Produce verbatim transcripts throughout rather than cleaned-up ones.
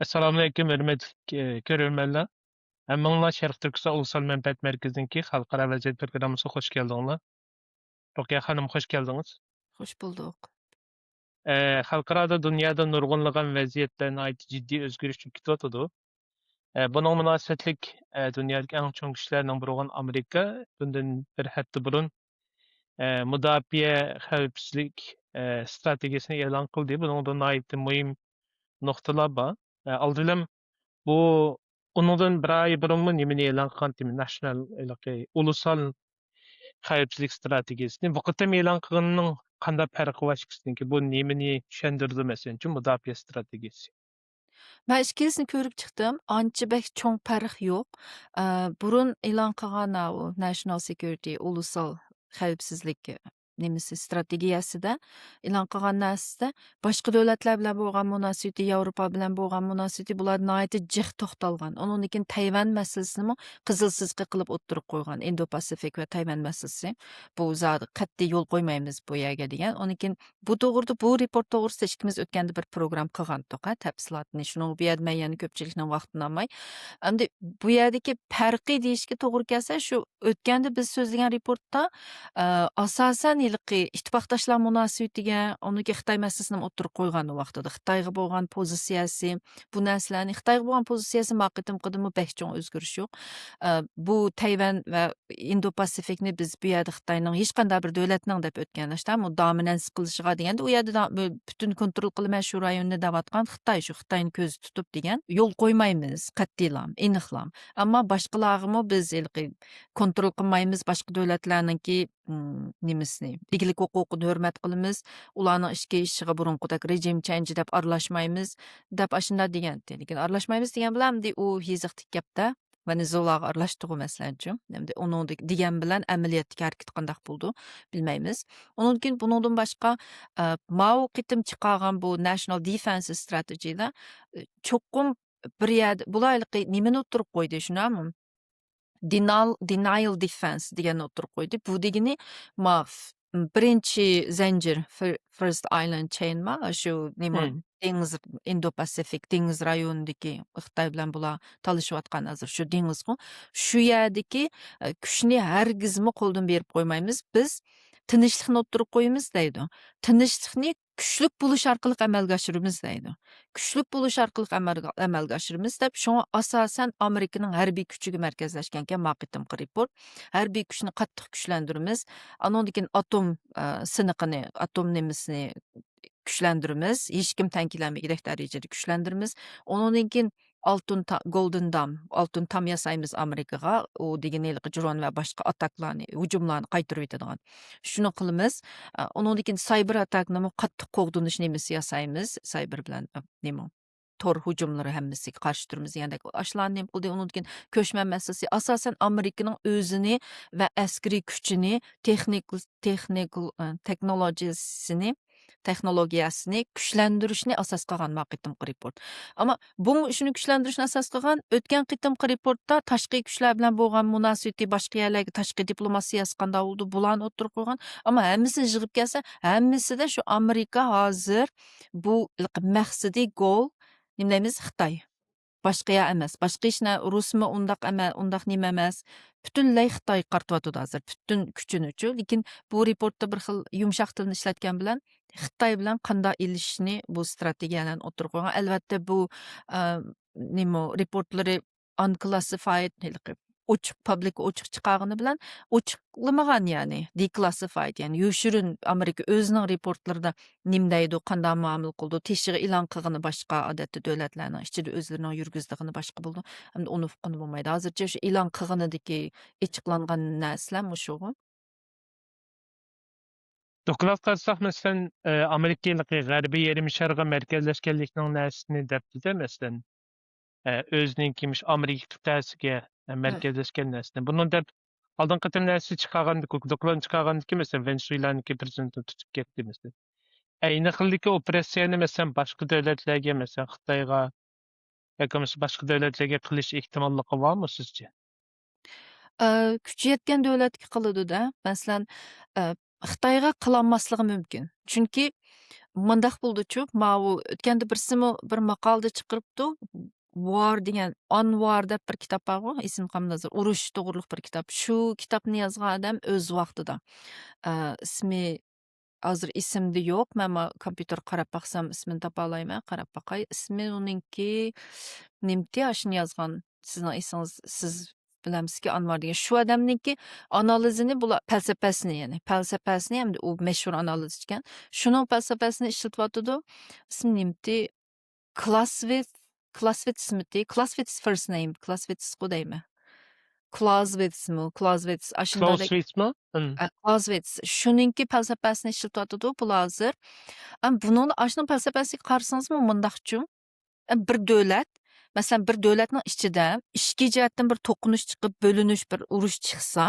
ئەسسالامۇئەلەيكۇم، ھۆرمەتلىك، ئى، كۆرۈرمەنلەر. ھەممىڭلار شەرقىي تۈركىستان ئۇلۇسلار مەنپەئەت مەركىزىنىڭكى خەلقئارا ۋەزىيەت پروگراممىسىغا خوش كەلدىڭلار. رۇقىيە خانىم، خوش كەلدىڭىز. خوش بولدۇق. ئە، خەلقئارادا، دۇنيادا نۇرغۇنلىغان ۋەزىيەتلەر ناھايىتى جىددىي ئۆزگىرىش ئۆتۈپ كېتىۋاتىدۇ. ئە، بۇنىڭغا مۇناسىۋەتلىك، ئە، دۇنيادىكى ئەڭ چوڭ كۈچلەرنىڭ بىرى بولغان ئامېرىكا بۇندىن بىر ھەپتە بۇرۇن، ئە، مۇداپىئە خەۋپسىزلىك، ئە، ستراتېگىيەسىنى ئېلان قىلدى. بۇنىڭدا ناھايىتى مۇھىم نۇقتىلار بار. ئە، ئالدى بىلەن بۇ، ئۇنىڭدىن بىر ئاي بۇرۇنمۇ نېمىنى ئېلان قىلغانتىم؟ ناشنال، ھېلىقى ئۇلۇسال خەۋپسىزلىك ستراتېگىيەسىنى. بۇ قېتىم ئېلان قىلغىنىنىڭ قانداق پەرقى بار ئىككىسىنىڭكى؟ بۇ نېمىنى چۈشەندۈرىدۇ، مەسىلەن، ئۈچۈن مۇداپىئە ستراتېگىيەسى؟ مەن ئىككىلىسىنى كۆرۈپ چىقتىم. ئانچە بەك چوڭ پەرق يوق. ئە، بۇرۇن ئېلان قىلغان ئاۋۇ ناشنال سېكيۇرىتى، ئۇلۇسال خەۋپسىزلىك نېمىسى، ستراتېگىيەسىدە ئېلان قىلغان نەرسىسىدە باشقا دۆلەتلەر بىلەن بولغان مۇناسىۋىتى، ياۋروپا بىلەن بولغان مۇناسىۋىتى، بۇلار ناھايىتى جىق توختالغان. ئۇنىڭدىن كېيىن تەيۋەن مەسىلىسىنىمۇ قىزىل سىزىقى قىلىپ ئوتتۇرىغا قويغان، ئىندو پاسىفىك ۋە تەيۋەن مەسىلىسى. بۇ زادى قەتئىي يول قويمايمىز بۇ يەرگە دېگەن. ئۇنىڭدىن كېيىن بۇ توغرىدا، بۇ رېپورت توغرىسىدا ئىككىمىز ئۆتكەندە بىر پروگرامما قىلغانىدۇق، ھە، تەپسىلاتىنى. شۇنىڭ بۇ يەردە مەن يەنە كۆپچىلىكنىڭ ۋاقتىنى ئالماي. ئەمدى بۇ يەردىكى پەرقى دېيىشكە توغرا كەلسە، شۇ ئۆتكەندە بىز سۆزلىگەن رېپورتتا، ئە، ئاساسەن ھېلىقى ئىتتىپاقداشلار مۇناسىۋىتىگە، ئۇنىڭكى خىتاي مەسىلىسىنى ئوتتۇرىغا قويغان ۋاقتىدا، خىتايغا بولغان پوزىتسىيەسى، بۇ نەرسىلەرنى، خىتايغا بولغان پوزىتسىيەسى ما قېتىمقىدىنمۇ بەك چوڭ ئۆزگىرىش يوق. ئە، بۇ تەيۋەن ۋە ئىندو پاسىفىكنى بىز بۇ يەردە خىتاينىڭ ھېچقانداق بىر دۆلەتنىڭ دەپ ئۆتكەن ناشتا، بۇ دامىنەنس قىلىشىغا دېگەندە، ئۇ يەردە دا-، بۇ پۈتۈن كونترول قىلىمەن شۇ رايوننى دەۋاتقان خىتاي، شۇ خىتاينى كۆزدە تۇتۇپ دېگەن، يول قويمايمىز قەتئىيلام، ئېنىقلام. ئەمما باشقىلارغىمۇ بىز ھېلىقى كونترول قىلمايمىز، باشقا دۆلەتلەرنىڭكى، ئىم، نېمىسىنى، ئىگىلىك ھوقۇقىنى ھۆرمەت قىلىمىز، ئۇلارنىڭ ئىچكى ئىشىغا بۇرۇنقىدەك رېجىم چېنج دەپ ئارىلاشمايمىز، دەپ ئاشۇنداق دېگەنتى. لېكىن ئارىلاشمايمىز دېگەن بىلەن ئەمدى ئۇ يېزىقتىكى گەپتە، ۋېنېزۇېلاغا ئارىلاشتىغۇ، مەسىلەنچۇ. ئەمدى ئۇنىڭدەك دېگەن بىلەن ئەمەلىيەتتىكى ھەرىكىتى قانداق بولىدۇ، بىلمەيمىز. ئۇنىڭدىن كېيىن بۇنىڭدىن باشقا، ئە، ماۋۇ قېتىم چىقارغان بۇ ناشنال دېفېنس ستراتېگىيەدە، ئە، چوقۇم بىر يەردە، بۇلار ھېلىقى نېمىنى ئوتتۇرىغا قويدى، شۇنداقمۇ؟ دېنال-، دېنايل دېفېنس دېگەننى ئوتتۇرىغا قويدى. بۇ دېگىنى، ما-، بىرىنچى زەنجىر، فىر-، فىرست ئايلاند چېينما، شۇ نېمە، مم. دېڭىز، ئىندو پاسىفىك دېڭىز رايونىدىكى، خىتاي بىلەن بۇلار تالىشىۋاتقان ھازىر شۇ دېڭىزغۇ. شۇ يەردىكى، ئە، كۈچنى ھەرگىزمۇ قولدىن بېرىپ قويمايمىز. بىز تىنچلىقنى ئوتتۇرىغا قويىمىز دەيدۇ. تىنچلىقنى كۈچلۈك بولۇش ئارقىلىق ئەمەلگە ئاشۇرىمىز دەيدۇ. كۈچلۈك بولۇش ئارقىلىق ئەمەلگە، ئەمەلگە ئاشۇرىمىز دەپ، شۇڭا ئاساسەن ئامېرىكىنىڭ ھەربىي كۈچىگە مەركەزلەشكەنكەن ما قېتىمقى رېپورت. ھەربىي كۈچنى قاتتىق كۈچلەندۈرىمىز. ئانىڭدىن كېيىن ئاتوم، ئە، سىنىقىنى، ئاتوم نېمىسىنى كۈچلەندۈرىمىز. ھېچكىم تەڭ كېلەلمىگۈدەك دەرىجىدە كۈچلەندۈرىمىز. ئۇنىڭدىن كېيىن ئالتۇن تا-، گولدېن دام، ئالتۇن تام ياسايمىز ئامېرىكىغا. ئۇ دېگىنى ھېلىقى درون ۋە باشقا ئاتاكلارنى، ھۇجۇملارنى قايتۇرۇۋېتىدىغان. شۇنى قىلىمىز. ئە، ئۇنىڭدىن كېيىن سايبېر ئاتاكنىمۇ قاتتىق قوغدىنىش نېمىسى ياسايمىز. سايبېر بىلەن، ئە، نېمە، تور ھۇجۇملىرى ھەممىسىگە قارشى تۇرىمىز دېگەندەك ئاشۇلارنى نېمە قىلدى. ئۇنىڭدىن كېيىن كۆچمەن مەسىلىسى. ئاساسەن ئامېرىكىنىڭ ئۆزىنى ۋە ئەسكىرىي كۈچىنى، تېخنىك-، تېخنىكل-، ئە، تېخنولوگىيىسىنى، تېخنولوگىيەسىنى كۈچلەندۈرۈشنى ئاساس قىلغان ما قېتىمقى رېپورت. ئەمما بۇمۇ شۇنى كۈچلەندۈرۈشنى ئاساس قىلغان. ئۆتكەن قېتىمقى رېپورتتا تاشقى كۈچلەر بىلەن بولغان مۇناسىۋىتى، باشقا يەرلەرگە تاشقى دىپلوماتىيەسى قانداق بولدى، بۇلارنى ئوتتۇرىغا قويغان. ئەمما ھەممىسىنى يىغىپ كەلسە، ھەممىسىدە شۇ ئامېرىكا ھازىر بۇ مەقسىتى گول، نېمە دەيمىز، خىتاي. باشقا يەر ئەمەس. باشقا ھېچ نە-، رۇسمۇ ئۇنداق ئەمە-، ئۇنداق نېمە ئەمەس. پۈتۈنلەي خىتايغا قارىتىۋاتىدۇ ھازىر، پۈتۈن كۈچىنىچۇ. لېكىن بۇ رېپورتتا بىر خىل يۇمشاق تىلنى ئىشلەتكەن بىلەن، خىتاي بىلەن قانداق ئېلىشىشنى بۇ ستراتېگىيەلەرنى ئوتتۇرىغا قويغان. ئەلۋەتتە، بۇ، ئە، نېمە، رېپورتلىرى ئانكلاسسىفايد، ھېلىقى ئوچۇق، پابلىكقا ئوچۇق چىقارغىنى بىلەن ئوچۇقلىمىغان، يەنى دېكلاسسىفايد، يەنى يوشۇرۇن ئامېرىكا ئۆزىنىڭ رېپورتلىرىدا نېمە دەيدۇ، قانداق مۇئامىلە قىلىدۇ، تېشىغا ئېلان قىلغىنى باشقا، ئادەتتە دۆلەتلەرنىڭ ئىچىدە ئۆزلىرىنىڭ يۈرگۈزىدىغىنى باشقا بولىدۇ. ئەمدى ئۇنى ئۇققىلى بولمايدۇ. ھازىرچە شۇ ئېلان قىلغىنىدىكى ئېچىقلانغان نەرسىلەر مۇشۇغۇ. دوكلات قارىساق، مەسىلەن، ئە، ئامېرىكا ھېلىقى غەربىي يېرىم شارغا مەركەزلەشكەنلىكنىڭ نەرسىنى دەپتۇ-دە، مەسىلەن، ئە، ئۆزىنىڭكى مۇشۇ ئامېرىكا قىتئەسىگە، ئە، مەركەزلەشكەن نەرسىنى. بۇنىڭ دەپ ئالدىنقى قېتىم نەرسە چىقارغاندىكى، دوكلاتنى چىقارغاندىكى، مەسىلەن، ۋېنېزۇېلانىڭكى پرېزىدېنتىنى تۇتۇپ كەتتى، مەسىلەن. ئەينى خىلدىكى ئوپېراتسىيەنى، مەسىلەن، باشقا دۆلەتلەرگە، مەسىلەن، خىتايغا ياكى بولمىسا باشقا دۆلەتلەرگە قىلىش ئېھتىماللىقى بارمۇ سىزچە؟ ئە، كۈچى يەتكەن دۆلەتكە قىلىدۇ-دە. مەسىلەن، ئە، خىتايغا قىلالماسلىقى مۇمكىن. چۈنكى مۇنداق بولدىچۇ، ماۋۇ ئۆتكەندە بىرسىمۇ بىر ماقالىدە چىقىرىپتۇ. ۋار دېگەن، ئانۋار دەپ بىر كىتاب بارغۇ، ئېسىمدە قالمىدى ھازىر. ئۇرۇش توغرۇلۇق بىر كىتاب. شۇ كىتابنى يازغان ئادەم ئۆز ۋاقتىدا، ئە، ئىسمى ھازىر ئېسىمدە يوق. مەن ما كومپيۇتېرغا قاراپ باقسام، ئىسمىنى تاپالايمەن. قاراپ باقاي. ئىسمى ئۇنىڭكى نېمىتى، ئاشۇنى يازغان؟ سىزنىڭ ئېسىڭىز، سىز بىلەمسىزكى، ئانۋار دېگەن. شۇ ئادەمنىڭكى ئانالىزىنى بۇلار، پەلسەپەسىنى، يەنى پەلسەپەسىنى، ھەمدە ئۇ مەشھۇر ئانالىزچىكەن. شۇنىڭ پەلسەپەسىنى ئىشلىتىۋاتىدۇ. ئىسمى نېمىتى؟ كلاسۋىت، كلاسۋىتسمىتى؟ كلاسۋىتس first name، كلاسۋىتسقۇ دەيمەن. كلازۋىتسمۇ؟ كلازۋىتس، ئاشۇنداق. كلاوسۋىتسمۇ؟ ئە، كلازۋىتس. شۇنىڭكى پەلسەپەسىنى ئىشلىتىۋاتىدۇ بۇلار ھازىر. ئەم، بۇنىڭدا، ئاشۇنىڭ پەلسەپەسىگە قارىسىڭىزمۇ مۇنداقچۇ. ئەم، بىر دۆلەت، مەسىلەن، بىر دۆلەتنىڭ ئىچىدە ئىچكى جەھەتتىن بىر توقۇنۇش چىقىپ، بۆلۈنۈش، بىر ئۇرۇش چىقسا،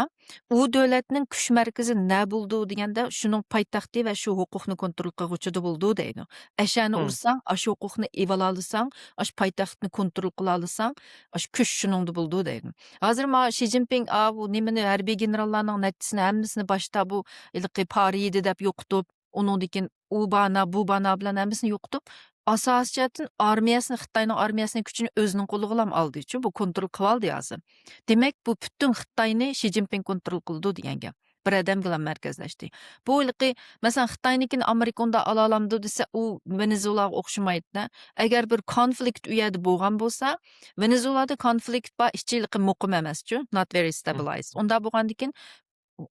ئۇ دۆلەتنىڭ كۈچ مەركىزى نە بولىدۇ دېگەندە، شۇنىڭ پايتەختى ۋە شۇ ھوقۇقنى كونترول قىلغۇچىدا بولىدۇ دەيدۇ. ئەشەنى ئۇرساڭ، ئاشۇ ھوقۇقنى ئېۋالالىساڭ، ئاشۇ پايتەختنى كونترول قىلالىساڭ، ئاشۇ كۈچ شۇنىڭدا بولىدۇ دەيدۇ. ھازىر ما شى جىنپىڭ، ئا، بۇ نېمىنى، ھەربىي گېنېراللارنىڭ نەچچىسىنى، ھەممىسىنى باشتا بۇ ھېلىقى پارا يېدى دەپ يوقىتىپ، ئۇنىڭدىن كېيىن ئۇ بانا، بۇ بانا بىلەن ھەممىسىنى يوقىتىپ، ئاساسىي جەھەتتىن ئارمىيەسىنى، خىتاينىڭ ئارمىيەسىنىڭ كۈچىنى ئۆزىنىڭ قولىغىلا ئالدىچۇ، بۇ كونترول قىلىۋالدى ھازىر. دېمەك، بۇ پۈتۈن خىتاينى شى جىنپىڭ كونترول قىلىدۇ دېگەن گەپ. بىر ئادەمگىلا مەركەزلەشتى. بۇ ھېلىقى، مەسىلەن، خىتاينىڭكىنى ئامېرىكا ئۇنداق ئالالامدۇ دېسە، ئۇ ۋېنېزۇېلاغا ئوخشىمايدۇ-دە. ئەگەر بىر كونفلىكت ئۇ يەردە بولغان بولسا، ۋېنېزۇېلادا كونفلىكت بار، ئىچى ھېلىقى مۇقىم ئەمەسچۇ، not very stabilized. ئۇنداق بولغاندىكىن،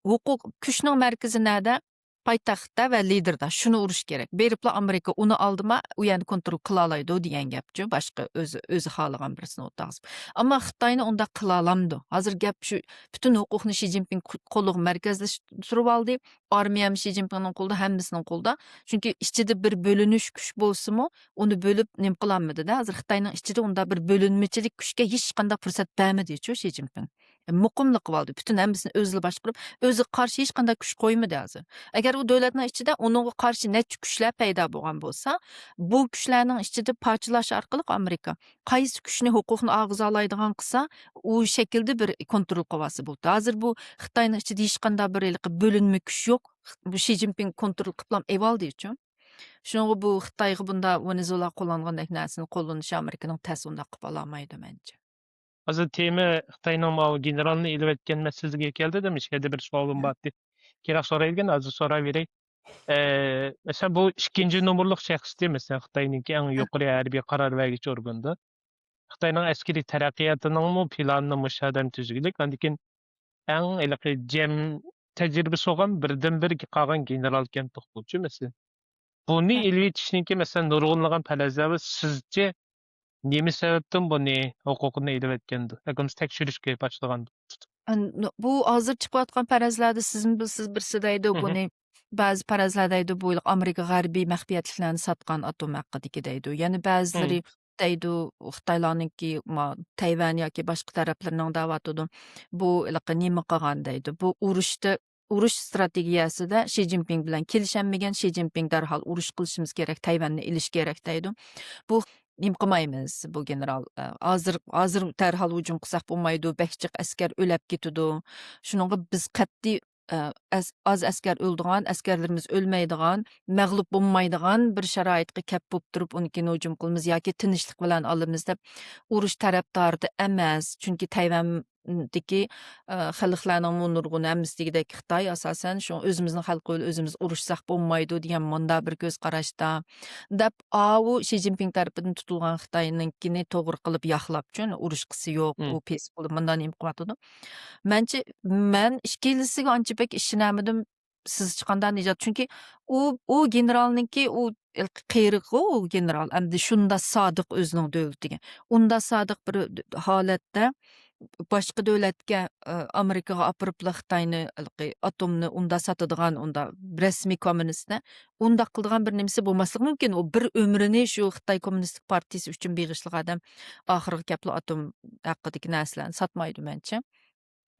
ھوقۇق، كۈچنىڭ مەركىزى نەدە؟ پايتەختتە ۋە لىدېردا. شۇنى ئۇرۇش كېرەك. بېرىپلا ئامېرىكا ئۇنى ئالدىما، ئۇ يەرنى كونترول قىلالايدۇ دېگەن گەپچۇ. باشقا ئۆزى، ئۆزى خالىغان بىرسىنى ئولتۇرغۇزۇپ. ئەمما خىتاينى ئۇنداق قىلالامدۇ؟ ھازىر گەپ شۇ، پۈتۈن ھوقۇقنى شى جىنپىڭ قو-، قولىغا مەركەزلەشتۈرۈۋالدى. ئارمىيەمۇ شى جىنپىڭنىڭ قولىدا، ھەممىسىنىڭ قولىدا. چۈنكى ئىچىدە بىر بۆلۈنۈش كۈچ بولسىمۇ، ئۇنى بۆلۈپ نېمە قىلالمىدى-دە. ھازىر خىتاينىڭ ئىچىدە ئۇنداق بىر بۆلۈنمىچىلىك كۈچكە ھېچقانداق پۇرسەت بەرمىدىچۇ شى جىنپىڭ. مۇقىملىق قىلىۋالدى. پۈتۈن ھەممىسىنى ئۆزىلا باشقۇرۇپ، ئۆزىگە قارشى ھېچقانداق كۈچ قويمىدى ھازىر. ئەگەر ئۇ دۆلەتنىڭ ئىچىدە ئۇنىڭغا قارشى نەچچە كۈچلەر پەيدا بولغان بولسا، بۇ كۈچلەرنىڭ ئىچىدە پارچىلاش ئارقىلىق ئامېرىكا قايسى كۈچنى ھوقۇقنى ئالغۇزالايدىغان قىلسا، ئۇ شەكىلدە بىر كونترول قىلىۋالسا بولدى. ھازىر بۇ خىتاينىڭ ئىچىدە ھېچقانداق بىر ھېلىقى بۆلۈنمە كۈچ يوق. بۇ شى جىنپىڭ كونترول قىلىپلا ئېۋالدىچۇ. شۇنىڭغا بۇ خىتايغا بۇنداق ۋېنېزۇېلا قوللانغاندەك نەرسىنى قوللىنىشى ئامېرىكىنىڭ تەس ئۇنداق قىلىپ ئالالمايدۇ مەنچە. ھازىر تېما خىتاينىڭ ماۋۇ گېنېرالنى ئېلىۋەتكەن مەسىلىسىگە كەلدى، دېمە، ئىچكەردە بىر سوئالىم بار ئىدى. كېيىنراق سورايدىكەن، ھازىر سوراۋېرەي. ئە، مەسىلەن، بۇ ئىككىنچى نومۇرلۇق شەخستى، مەسىلەن، خىتاينىڭكى ئەڭ يۇقىرى ھەربىي قارار بەرگۈچى ئورگىنىدا. خىتاينىڭ ئەسكىرىي تەرەققىياتىنىڭمۇ پىلانىنى مۇشۇ ئادەم تۈزگۈلۈك. ئاندىن كېيىن ئەڭ ھېلىقى جەم تەجرىبىسى بولغان بىردىنبىر قالغان گېنېرالكەن توققۇزىنچى مەسىلەن. بۇنى ئېلىۋېتىشنىڭكى، مەسىلەن، نۇرغۇنلىغان پەرەزلەر بار. سىزچە نېمە سەۋەبتىن بۇنى ھوقۇقىنى ئېلىۋەتكەندۇ؟ ياكى بۇنى تەكشۈرۈشكە باشلىغاندۇ؟ ئەن-، بۇ ھازىر چىقىۋاتقان پەرەزلەردە سىزمۇ بىلىسىز، بىرسى دەيدۇ، بۇنى بەزى پەرەزلەر دەيدۇ، بۇ ئامېرىكا غەربىي مەخپىيەتلىكلەرنى ساتقان ئاتوم ھەققىدىكى دەيدۇ. يەنە بەزىلىرى دەيدۇ، خىتايلارنىڭكى ما-، تەيۋەن ياكى باشقا تەرەپلىرىنىڭ دەۋاتىدۇ. بۇ ھېلىقى نېمە قىلغان دەيدۇ. بۇ ئۇرۇشتا، ئۇرۇش ئىستراتېگىيەسىدە شى جىنپىڭ بىلەن كېلىشەلمىگەن، شى جىنپىڭ دەرھال ئۇرۇش قىلىشىمىز كېرەك، تەيۋەننى ئېلىش كېرەك دەيدۇ. بۇ نېمە قىلمايمىز، بۇ گېنېرال، ئە، ھازىر، ھازىر دەرھال ھۇجۇم قىلساق بولمايدۇ، بەك جىق ئەسكەر ئۆلەپ كېتىدۇ. شۇنىڭغا بىز قەتئىي ئە، ئەس-، ئاز ئەسكەر ئۆلىدىغان، ئەسكەرلىرىمىز ئۆلمەيدىغان، مەغلۇپ بولمايدىغان بىر شارائىتقا كەپ بولۇپ تۇرۇپ، ئۇنىڭ كېيىن ھۇجۇم قىلىمىز ياكى تىنچلىق بىلەن ئالىمىز دەپ ئۇرۇش تەرەپدارىدا ئەمەس. چۈنكى تەيۋەندىكى، ئە، خەلقلەرنىڭمۇ نۇرغۇنى ھەممىسى دېگۈدەك خىتاي ئاساسەن، شۇڭا ئۆزىمىزنىڭ خەلقى بىلەن ئۆزىمىز ئۇرۇشساق بولمايدۇ دېگەن مۇنداق بىر كۆز قاراشتا دەپ، ئاۋۇ شى جىنپىڭ تەرىپىدىن تۇتۇلغان خىتاينىڭكىنى توغرا قىلىپ ياقلاپچۇ، ئۇرۇشقىسى يوق، ئۇ پېسىفۇل مۇنداق نېمە قىلىۋاتىدۇ. مەنچە، مەن ئىككىلىسىگە ئانچە بەك ئىشىنەلمىدىم، سىزچە قانداق نىجات؟ چۈنكى ئۇ، ئۇ گېنېرالنىڭكى، ئۇ قېرىغۇ، ئۇ گېنېرال ئەمدى شۇنداق سادىق ئۆزىنىڭ دۆلىتىگە، ئۇنداق سادىق بىر ھالەتتە باشقا دۆلەتكە، ئامېرىكىغا ئاپىرىپلا خىتاينى، ئاتومنى ئۇنداق ساتىدىغان، ئۇنداق رەسمىي كوممۇنىستنى ئۇنداق قىلىدىغان بىر نېمىسى بولماسلىقى مۇمكىن. ئۇ بىر ئۆمرىنى شۇ خىتاي كوممۇنىستىك پارتىيىسى ئۈچۈن بېغىشلىغان ئادەم ئاخىرىغا كەپلا ئاتوم ھەققىدىكى نەرسىلەرنى ساتمايدۇ مەنچە.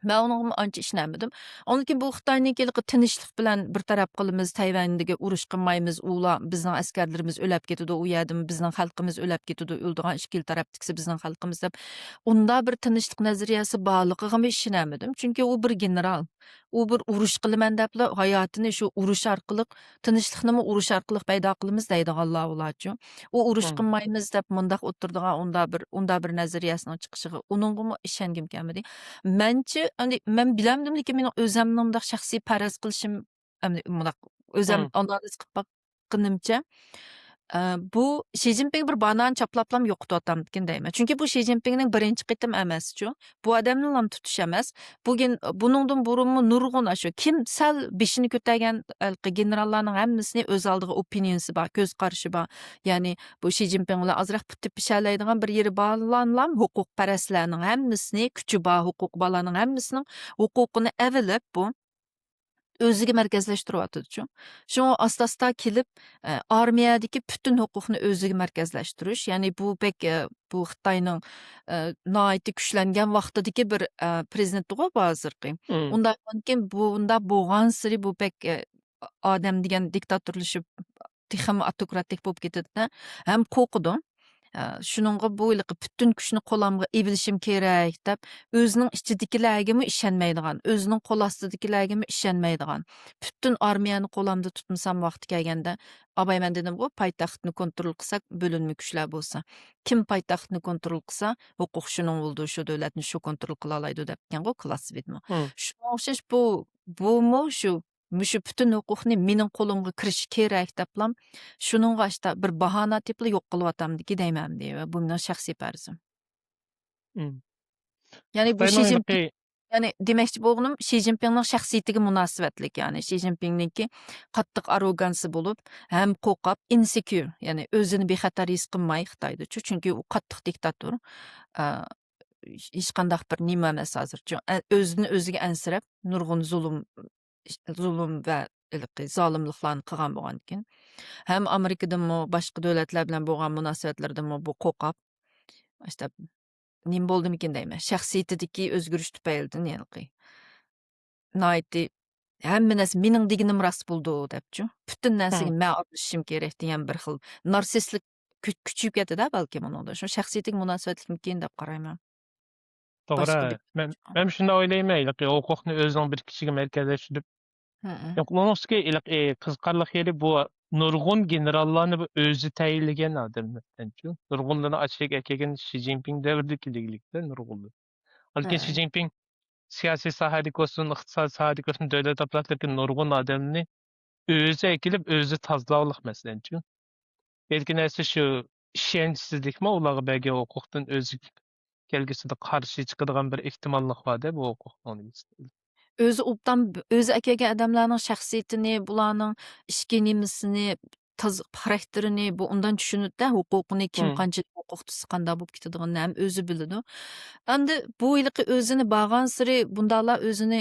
مەن ئۇنىڭغىمۇ ئانچە ئىشىنەلمىدىم. ئاندىن كېيىن بۇ خىتاينىڭكى ھېلىقى تىنچلىق بىلەن بىر تەرەپ قىلىمىز، تەيۋەنگە ئۇرۇش قىلمايمىز، ئۇلار بىزنىڭ ئەسكەرلىرىمىز ئۆلەپ كېتىدۇ، ئۇ يەردىمۇ بىزنىڭ خەلقىمىز ئۆلەپ كېتىدۇ، ئۆلىدىغان ئىككىلا تەرەپتىكىسى بىزنىڭ خەلقىمىز دەپ، ئۇنداق بىر تىنچلىق نەزەرىيەسى بارلىقىغىمۇ ئىشىنەلمىدىم. چۈنكى ئۇ بىر گېنېرال. ئۇ بىر ئۇرۇش قىلىمەن دەپلا ھاياتىنى شۇ ئۇرۇش ئارقىلىق، تىنچلىقنىمۇ ئۇرۇش ئارقىلىق پەيدا قىلىمىز دەيدىغانلار ئۇلارچۇ. ئۇ ئۇرۇش قىلمايمىز دەپ مۇنداق ئولتۇرىدىغان ئۇنداق بىر، ئۇنداق بىر نەزەرىيەسىنىڭ چىقىشىغا، ئۇنىڭغىمۇ ئىشەنگۈم كەلمىدى. مەنچە، ئەمدى مەن بىلەمدىم، لېكىن مېنىڭ ئۆزەمنىڭ مۇنداق شەخسىي پەرەز قىلىشىم، ئەمدى مۇنداق ئۆزەم ئانالىز قىلىپ باققىنىمچە، ئە، بۇ شى جىنپىڭ بىر بانانى چاپلاپلام يوقىتىۋاتامدىكىن دەيمەن. چۈنكى بۇ شى جىنپىڭنىڭ بىرىنچى قېتىم ئەمەسچۇ. بۇ ئادەمنىلا تۇتۇش ئەمەس. بۈگۈن، بۇنىڭدىن بۇرۇنمۇ نۇرغۇن ئاشۇ كىم سەل بېشىنى كۆتەرگەن ھېلىقى گېنېراللارنىڭ ھەممىسىنى ئۆز ئالدىغا ئوپىنىيونسى بار، كۆز قارىشى بار. يەنى بۇ شى جىنپىڭ بىلەن ئازراق پۈتۈپ پىشالايدىغان بىر يېرى بارلارنىلا ھوقۇقپەرەسلەرنىڭ ھەممىسىنى، كۈچى بار ھوقۇقى بارلارنىڭ ھەممىسىنىڭ ھوقۇقىنى ئەۋېلىپ، بۇ ئۆزىگە مەركەزلەشتۈرۈۋاتىدۇچۇ. شۇڭا ئاستا-ئاستا كېلىپ، ئە، ئارمىيەدىكى پۈتۈن ھوقۇقنى ئۆزىگە مەركەزلەشتۈرۈش، يەنى بۇ بەك، ئە، بۇ خىتاينىڭ، ئە، ناھايىتى كۈچلەنگەن ۋاقتىدىكى بىر، ئە، پرېزىدېنتىغۇ بۇ ھازىرقى. ئۇنداق بولغاندىكىن، بۇنداق بولغانسېرى بۇ بەك، ئە، ئادەم دېگەن دىكتاتورلىشىپ، تېخىمۇ ئاپتوكراتىك بولۇپ كېتىدۇ-دە، ھەم قورقىدۇ. ئە، شۇنىڭغا بۇ ھېلىقى پۈتۈن كۈچنى قولۇمغا ئېلىشىم كېرەك دەپ، ئۆزىنىڭ ئىچىدىكىلەرگىمۇ ئىشەنمەيدىغان، ئۆزىنىڭ قول ئاستىدىكىلەرگىمۇ ئىشەنمەيدىغان، پۈتۈن ئارمىيەنى قولۇمدا تۇتمىسام ۋاقتى كەلگەندە، ئاباي مەن دېدىمغۇ، پايتەختنى كونترول قىلساق، بۆلۈنمە كۈچلەر بولسا، كىم پايتەختنى كونترول قىلسا، ھوقۇق شۇنىڭ بولىدۇ، شۇ دۆلەتنى شۇ كونترول قىلالايدۇ دەپتىكەنغۇ كلاۋسېۋىتمۇ. شۇنىڭغا ئوخشاش بۇ، بۇمۇ شۇ مۇشۇ پۈتۈن ھوقۇقنى مېنىڭ قولۇمغا كىرىشى كېرەك دەپلام، شۇنىڭغا ئاشتا بىر باھانە تېپىپلا يوق قىلىۋاتامدىكى دەيمەن، دەيمەن. بۇ مېنىڭ شەخسىي پەرىزىم. يەنى بۇ شى جىنپىڭ، يەنى دېمەكچى بولغىنىم، شى جىنپىڭنىڭ شەخسىيىتىگە مۇناسىۋەتلىك، يەنى شى جىنپىڭنىڭكى قاتتىق ئاروگانسى بولۇپ، ھەم قورقاپ، ئىنسېكيۇر، يەنى ئۆزىنى بىخەتەر ھېس قىلماي خىتايدىچۇ، چۈنكى ئۇ قاتتىق دىكتاتور. ئا، ھېچقانداق بىر نېمە ئەمەس ھازىرچۇ. ئە، ئۆزىنى ئۆزىگە ئەنسىرەپ، نۇرغۇن زۇلۇم، زۇلۇم ۋە ھېلىقى زالىملىقلارنى قىلغان بولغاندىكىن، ھەم ئامېرىكىدىنمۇ، باشقا دۆلەتلەر بىلەن بولغان مۇناسىۋەتلىرىدىنمۇ بۇ قورقاپ، ئىشتە، نېمە بولدىمىكىن دەيمەن، شەخسىيىتىدىكى ئۆزگىرىش تۈپەيلىدىن ھېلىقى ناھايىتى ھەممە نەرسە مېنىڭ دېگىنىم راست بولىدۇ دەپچۇ. پۈتۈن نەرسىگە مەن ئارىلىشىشىم كېرەك دېگەن بىر خىل نارسىستلىق كۈ-، كۈچىيىپ كەتتى-دە بەلكىم ئۇنىڭدا. شۇ شەخسىيىتىگە مۇناسىۋەتلىكمىكىن دەپ قارايمەن. توغرا. باشقا گەپ مەن، يوق. مەن شۇنداق ئويلايمەن، ھېلىقى ھوقۇقنى ئۆزىنىڭ بىر كىشىگە مەركەزلەشتۈرۈپ، يوق، ئۇنىڭ ئۈستىگە ھېلىقى قىزىقارلىق يېرى بۇ نۇرغۇن گېنېراللارنى بۇ ئۆزى تەيىنلىگەن ئادەم دەپتىنچۇ. نۇرغۇنلىرىنى ئاشۇ يەرگە ئەكەلگەن شى جىنپىڭ دەۋرىدىكى دېگۈلۈكتە نۇرغۇنلىرى. بەلكى شى جىنپىڭ سىياسىي ساھەدىكى بولسۇن، ئىقتىسادىي ساھەدىكى بولسۇن، دۆلەت ئاپپاراتلىرىدىكى نۇرغۇن ئادەمنى ئۆزى ئەكېلىپ، ئۆزى تازىلاۋالىدۇ، مەسىلەنچۇ. بەلكى نەرسە شۇ ئىشەنچسىزلىكمۇ ئۇلارغا بەرگەن ھوقۇقتىن ئۆزى كەلگۈسىدە قارشى چىقىدىغان بىر ئېھتىماللىق بار-دە، بۇ ھوقۇقنىڭ نېمىسى. ئۆزى ئوبدان، ئۆزى ئەكەلگەن ئادەملەرنىڭ شەخسىيىتىنى، بۇلارنىڭ ئىچكى نېمىسىنى، تاز-، خاراكتېرىنى، بۇ ئۇندان چۈشىنىدۇ-دە، ھوقۇقىنى، كىم قانچىلىك ھوقۇقتىسى قانداق بولۇپ كېتىدىغىنىنى ھەم ئۆزى بىلىدۇ. ئەمدى بۇ ھېلىقى ئۆزىنى بارغانسېرى بۇنداقلار ئۆزىنى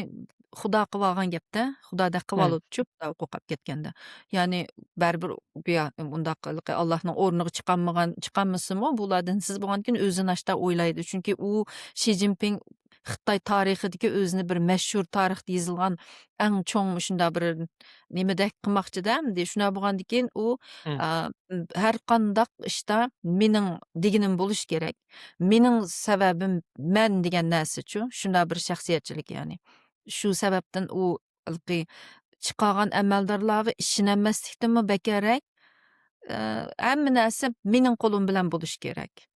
خۇدا قىلىۋالغان گەپتە، خۇدا دەق قىلىۋالىدۇچۇ، خۇدا قورقۇپ كەتكەندە. يەنى بەرىبىر بۇ يا-، ئۇنداق ھېلىقى ئاللاھنىڭ ئورنىغا چىقالمىغان، چىقالمىسىمۇ، بۇلار دىنسىز بولغاندىكىن ئۆزىنى ئاشتا ئويلايدۇ. چۈنكى ئۇ شى جىنپىڭ خىتاي تارىخىدىكى ئۆزىنى بىر مەشھۇر تارىختا يېزىلغان ئەڭ چوڭ مۇشۇنداق بىر نېمىدەك قىلماقچىدە، ئەمدى شۇنداق بولغاندىكىن ئۇ، ئە، ھەر قانداق ئىشتا مېنىڭ دېگىنىم بولۇشى كېرەك، مېنىڭ سەۋەبىم مەن دېگەن نەرسىچۇ، شۇنداق بىر شەخسىيەتچىلىك يەنى. شۇ سەۋەبتىن ئۇ ھېلىقى چىقارغان ئەمەلدارلارغا ئىشىنەلمەسلىكتىنمۇ بەكرەك، ئە، ھەممە نەرسە مېنىڭ قولۇم بىلەن بولۇشى كېرەك.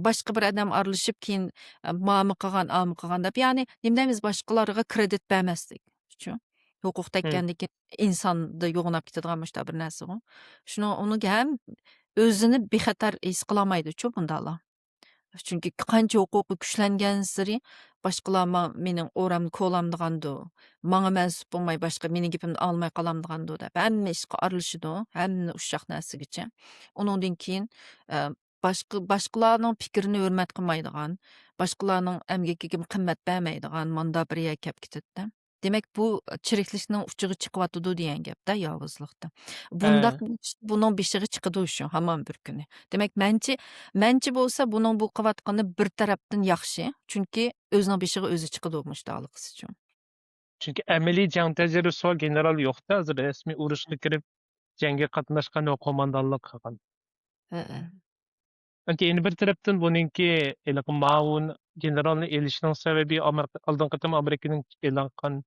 باشقا بىر ئادەم ئارىلىشىپ، كېيىن، ئە، ماما قىلغان، ئاما قىلغان دەپ، يەنى نېمە دەيمىز، باشقىلارغا كرېدىت بەرمەسلىك ئۈچۈن. ھوقۇق تەگكەندىن كېيىن ئىنساندا يوغىناپ كېتىدىغان مۇشۇنداق بىر نەرسىغۇ. شۇنىڭ، ئۇنىڭ ھەم ئۆزىنى بىخەتەر ھېس قىلالمايدۇچۇ بۇنداقلار. چۈنكى قانچە ھوقۇقى كۈچلەنگەنسېرى باشقىلار ما-، مېنىڭ ئورامنى كولامدىغاندۇ، ماڭا مەنسۇپ بولماي باشقا مېنىڭ گېپىمنى ئاڭلىماي قالامدىغاندۇ دەپ ھەممە ئىشقا ئارىلىشىدۇ، ھەممە ئۇششاق نەرسىگىچە. ئۇنىڭدىن كېيىن، ئە، باشقا، باشقىلارنىڭ پىكرىنى ھۆرمەت قىلمايدىغان، باشقىلارنىڭ ئەمگىكىگە قىممەت بەرمەيدىغان مانداق بىر يەرگە كەپ كېتىدىدە. دېمەك، بۇ چىرىكلىكنىڭ ئۇچىغا چىقىۋاتىدۇ دېگەن گەپتە، ياۋۇزلۇقتا. بۇنداق بولۇش بۇنىڭ بېشىغا چىقىدۇ شۇ ھامان بىر كۈنى. دېمەك، مەنچە، مەنچە بولسا بۇنىڭ بۇ قىلىۋاتقىنى بىر تەرەپتىن ياخشى. چۈنكى ئۆزىنىڭ بېشىغا ئۆزى چىقىدۇ مۇشۇنداق قىلسىچۇ. چۈنكى ئەمەلىي جەڭ تەجرىبىسى بار گېنېرال يوقتا، ھازىر رەسمىي ئۇرۇشقا كىرىپ، جەڭگە قاتناشقان ۋە قوماندانلىق قىلغان. ھەئە. ئەمدى يەنە بىر تەرەپتىن بۇنىڭكى ھېلىقى ماۋۇن گېنېرالنى ئېلىشنىڭ سەۋەبى ئامېرىكا، ئالدىنقى قېتىم ئامېرىكىنىڭ ئېلان قىلغان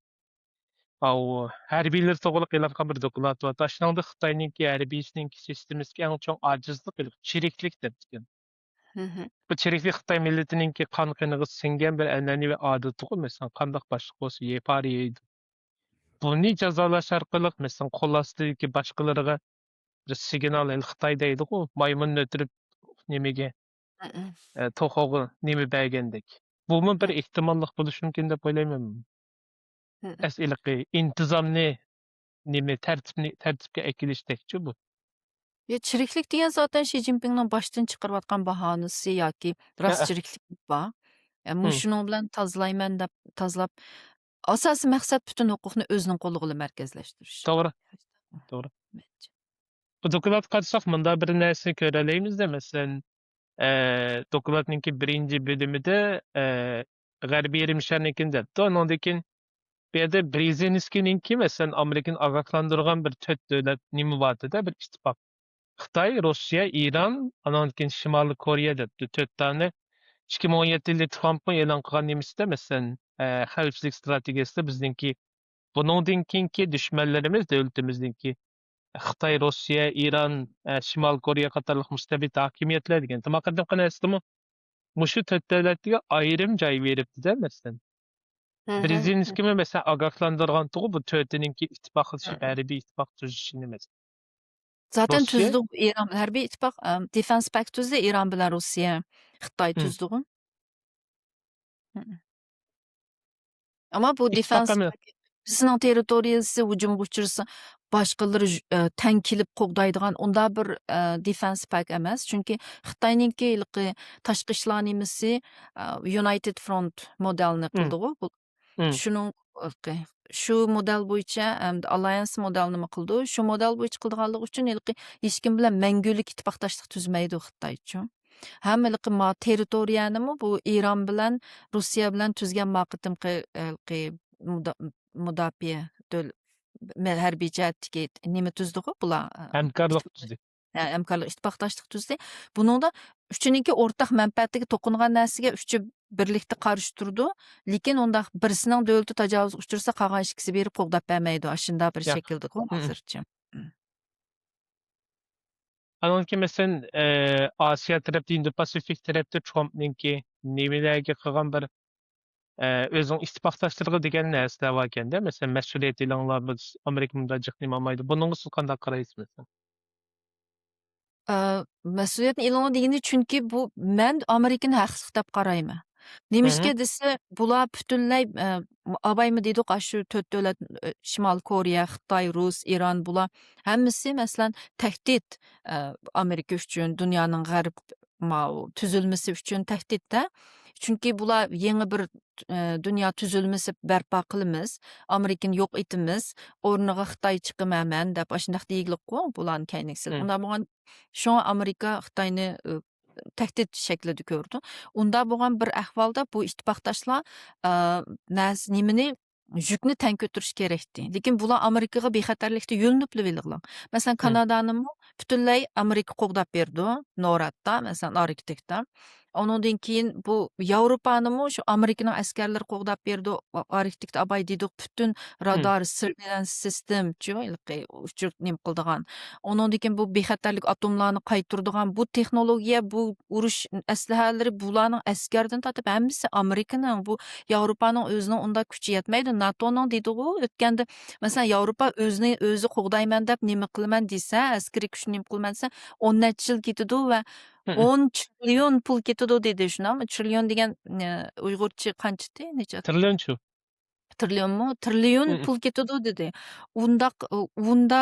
ئاۋۇ ھەربىيلىرى توغرىلىق ئېلان قىلغان بىر دوكلات بار. ئاشۇنىڭدا خىتاينىڭكى ھەربىي ئىشنىڭكى سىستېمىسىدىكى ئەڭ چوڭ ئاجىزلىق چىرىكلىك دەپتىكەن. بۇ چىرىكلىك خىتاي مىللىتىنىڭكى قان قېنىغا سىڭگەن بىر ئەنئەنىۋى ئادىتىغۇ، مەسىلەن، قانداق باشلىق بولسا يەي، پارا يەيدۇ. بۇنى جازالاش ئارقىلىق، مەسىلەن، قول ئاستىدىكى باشقىلىرىغا بىر سىگنال، ھېلى خىتاي دەيدىغۇ، مايمۇننى ئۆتۈرۈپ نېمىگە، ئە، توخۇغا نېمە بەرگەندەك. بۇمۇ بىر ئېھتىماللىق بولۇشى مۇمكىن دەپ ئويلايمەن. ئەسلىقى ئىنتىزامنى، نېمە، تەرتىپنى، تەرتىپكە ئەكېلىشتەكچۇ بۇ. يا، چىرىكلىك دېگەن زاتەن شى جىنپىڭنىڭ باشتىن چىقىرىۋاتقان باھانىسى ياكى راست چىرىكلىك بار. يا، مۇشۇنىڭ بىلەن تازىلايمەن دەپ تازىلاپ، ئاساسىي مەقسەت پۈتۈن ھوقۇقنى ئۆزىنىڭ قولىغىلا مەركەزلەشتۈرۈش. توغرا. توغرا. مەنچە. بۇ دوكلاتقا قارىساق، مۇنداق بىر نەرسىنى كۆرەلەيمىز-دە، مەسىلەن، ئە، دوكلاتنىڭكى بىرىنچى بۆلۈمىدە، ئە، غەربىي يېرىم شارنىڭكىنى دەپتۇ. ئۇنىڭدىن كېيىن بۇ يەردە برېزىنسكىينىڭكى، مەسىلەن، ئامېرىكىنى ئاگاھلاندۇرغان بىر تۆت دۆلەت نېمە بارتى-دە، بىر ئىتتىپاق. خىتاي، روسىيە، ئىران، ئانىڭدىن كېيىن شىمالىي كورېيە دەپتۇ. تۆت دانە ئىككى مىڭ ئون يەتتە يىلى ترامپمۇ ئېلان قىلغان نېمىسىدە، مەسىلەن، ئە، خەۋپسىزلىك ئىستراتېگىيەسىدە بىزنىڭكى، بۇنىڭدىن كېيىنكى دۈشمەنلىرىمىز دۆلىتىمىزنىڭكى خىتاي، روسىيە، ئىران، ئە، شىمالىي كورېيە قاتارلىق مۇستەبىت ھاكىمىيەتلەر دېگەن. تاماق قېتىمقى نەرسىدىمۇ مۇشۇ تۆت دۆلەتكە ئايرىم جاي بېرىپتىدە، مەسىلەن. برېزىنسكىيمۇ، مەسىلەن، ئاگاھلاندۇرغانتۇغۇ بۇ تۆتىنىڭكى ئىتتىپاقلىشىپ، ھەربىي ئىتتىپاق تۈزۈشىنى، مەسىلەن. زاتەن روسىيە؟ تۈزدى ئىران بىلەن ھەربىي ئىتتىپاق، ئەم، دېفېنس پاكت تۈزدى ئىران بىلەن روسىيە، خىتاي تۈزدىغۇ. ئەمما بۇ ئىتتىپاق دېفېنس ئەمەس. پاكت بىرسىنىڭ تېررىتورىيىسى ھۇجۇمغا ئۇچرىسا، باشقىلىرى ژ-، ئە، تەڭ كېلىپ قوغدايدىغان ئۇنداق بىر، ئە، دېفېنس پاكت ئەمەس. چۈنكى خىتاينىڭكى ھېلىقى تاشقى ئىشلار نېمىسى، ئە، يۇنايتېد فرونت مودېلىنى قىلدىغۇ. بۇ شۇنىڭ، ئوكەي. شۇ مودېل بويىچە، ئەمدى ئالايانس مودېلنىمۇ قىلىدۇ. شۇ مودېل بويىچە قىلىدىغانلىقى ئۈچۈن ھېلىقى ھېچكىم بىلەن مەڭگۈلۈك ئىتتىپاقداشلىق تۈزمەيدۇ خىتايچۇ. ھەم ھېلىقى ما تېررىتورىيەنىمۇ بۇ ئىران بىلەن، روسىيە بىلەن تۈزگەن ما قېتىمقى، ھېلىقى مۇدا-، مۇداپىئە دۆل-، مە-، ھەربىي جەھەتتىكى نېمە تۈزدىغۇ بۇلار، ئە، ھەمكارلىق تۈزدى. ھە، ھەمكارلىق، ئىتتىپاقداشلىق تۈزدى. بۇنىڭدا ئۈچىنىڭكى ئورتاق مەنپەئەتىگە توقۇنغان نەرسىگە ئۈچى بىرلىكتە قارشى تۇرىدۇ. لېكىن ئۇنداق بىرسىنىڭ دۆلىتى تاجاۋۇزغا ئۇچرىسا، قالغان ئىككىسى بېرىپ قوغداپ بەرمەيدۇ. ئاشۇنداق بىر شەكىلدىغۇ ھازىرچە. ئانىڭدىن كېيىن، مەسىلەن، ئە، ئاسىيا تەرەپتە، ھىندى پاسىفىك تەرەپتە ترامپنىڭكى نېمىلەرگە قىلغان بىر، ئە، ئۆزىنىڭ ئىتتىپاقداشلىرىغا دېگەن نەرسىلەر باركەندە، مەسىلەن، مەسئۇلىيەت ئېلىڭلار، بىز ئامېرىكا مۇنداق جىق نېمە ئالمايدۇ. بۇنىڭغا سىز قانداق قارايسىز، مەسىلەن؟ ئە، مەسئۇلىيەتنى ئېلىڭلار دېگىنى، چۈنكى بۇ، مەن ئامېرىكىنى ھەقلىق دەپ قارايمەن. نېمىشقا دېسە، بۇلار پۈتۈنلەي، ئە، ئابايمۇ دېدۇق، ئاشۇ تۆت دۆلەت، ئە، شىمالىي كورېيە، خىتاي، رۇس، ئىران، بۇلار ھەممىسى، مەسىلەن، تەھدىت، ئە، ئامېرىكا ئۈچۈن، دۇنيانىڭ غەرب ماۋۇ تۈزۈلمىسى ئۈچۈن تەھدىتتە. چۈنكى بۇلار يېڭى بىر، ئە، دۇنيا تۈزۈلمىسى بەرپا قىلىمىز، ئامېرىكىنى يوق ئېتىمىز، ئورنىغا خىتاي چىقىمەن مەن دەپ ئاشۇنداق دېگۈلۈكقۇ بۇلارنىڭ كەينىكىسى. ئۇنداق بولغان، شۇڭا ئامېرىكا خىتاينى، ئە، تەھدىت شەكلىدە كۆرىدۇ. ئۇنداق بولغان بىر ئەھۋالدا بۇ ئىتتىپاقداشلار، ئە، نەرسە، نېمىنى، يۈكنى تەڭ كۆتۈرۈش كېرەكتى. لېكىن بۇلار ئامېرىكىغا بىخەتەرلىكتە يۆلىنىپلا ھېلىقىلار. مەسىلەن، كانادانىمۇ پۈتۈنلەي ئامېرىكا قوغداپ بېرىدۇ، نورادتا، مەسىلەن، ئاركتىكتا. ئۇنىڭدىن كېيىن بۇ ياۋروپانىمۇ شۇ ئامېرىكىنىڭ ئەسكەرلىرى قوغداپ بېرىدۇ. ئا-، ئاركتىكتا ئاباي دېدۇق، پۈتۈن رادار، سىرۋېيلانس سىستېمىچۇ، ھېلىقى ئۇچۇر نېمە قىلىدىغان. ئۇنىڭدىن كېيىن بۇ بىخەتەرلىك ئاتوملارنى قايتۇرىدىغان بۇ تېخنولوگىيە، بۇ ئۇرۇش ئەسلىھەلىرى، بۇلارنىڭ ئەسكەردىن تارتىپ ھەممىسى ئامېرىكىنىڭ، بۇ ياۋروپانىڭ ئۆزىنىڭ ئۇنداق كۈچى يەتمەيدۇ. ناتونىڭ دېدىغۇ ئۆتكەندە، مەسىلەن، ياۋروپا ئۆزىنى ئۆزى قوغدايمەن دەپ نېمە قىلىمەن دېسە، ئەسكىرىي كۈچنى نېمە قىلىمەن دېسە، ئون نەچچە يىل كېتىدۇ ۋە ئون تىرىليون پۇل كېتىدۇ دېدى، شۇنداقمۇ؟ تىرىليون دېگەن، ئە، ئۇيغۇرچە قانچىتى؟ نەچچە؟ تىرىليونچۇ. تىرىليونمۇ؟ تىرىليون پۇل كېتىدۇ دېدى. ئۇنداق، ئۇندا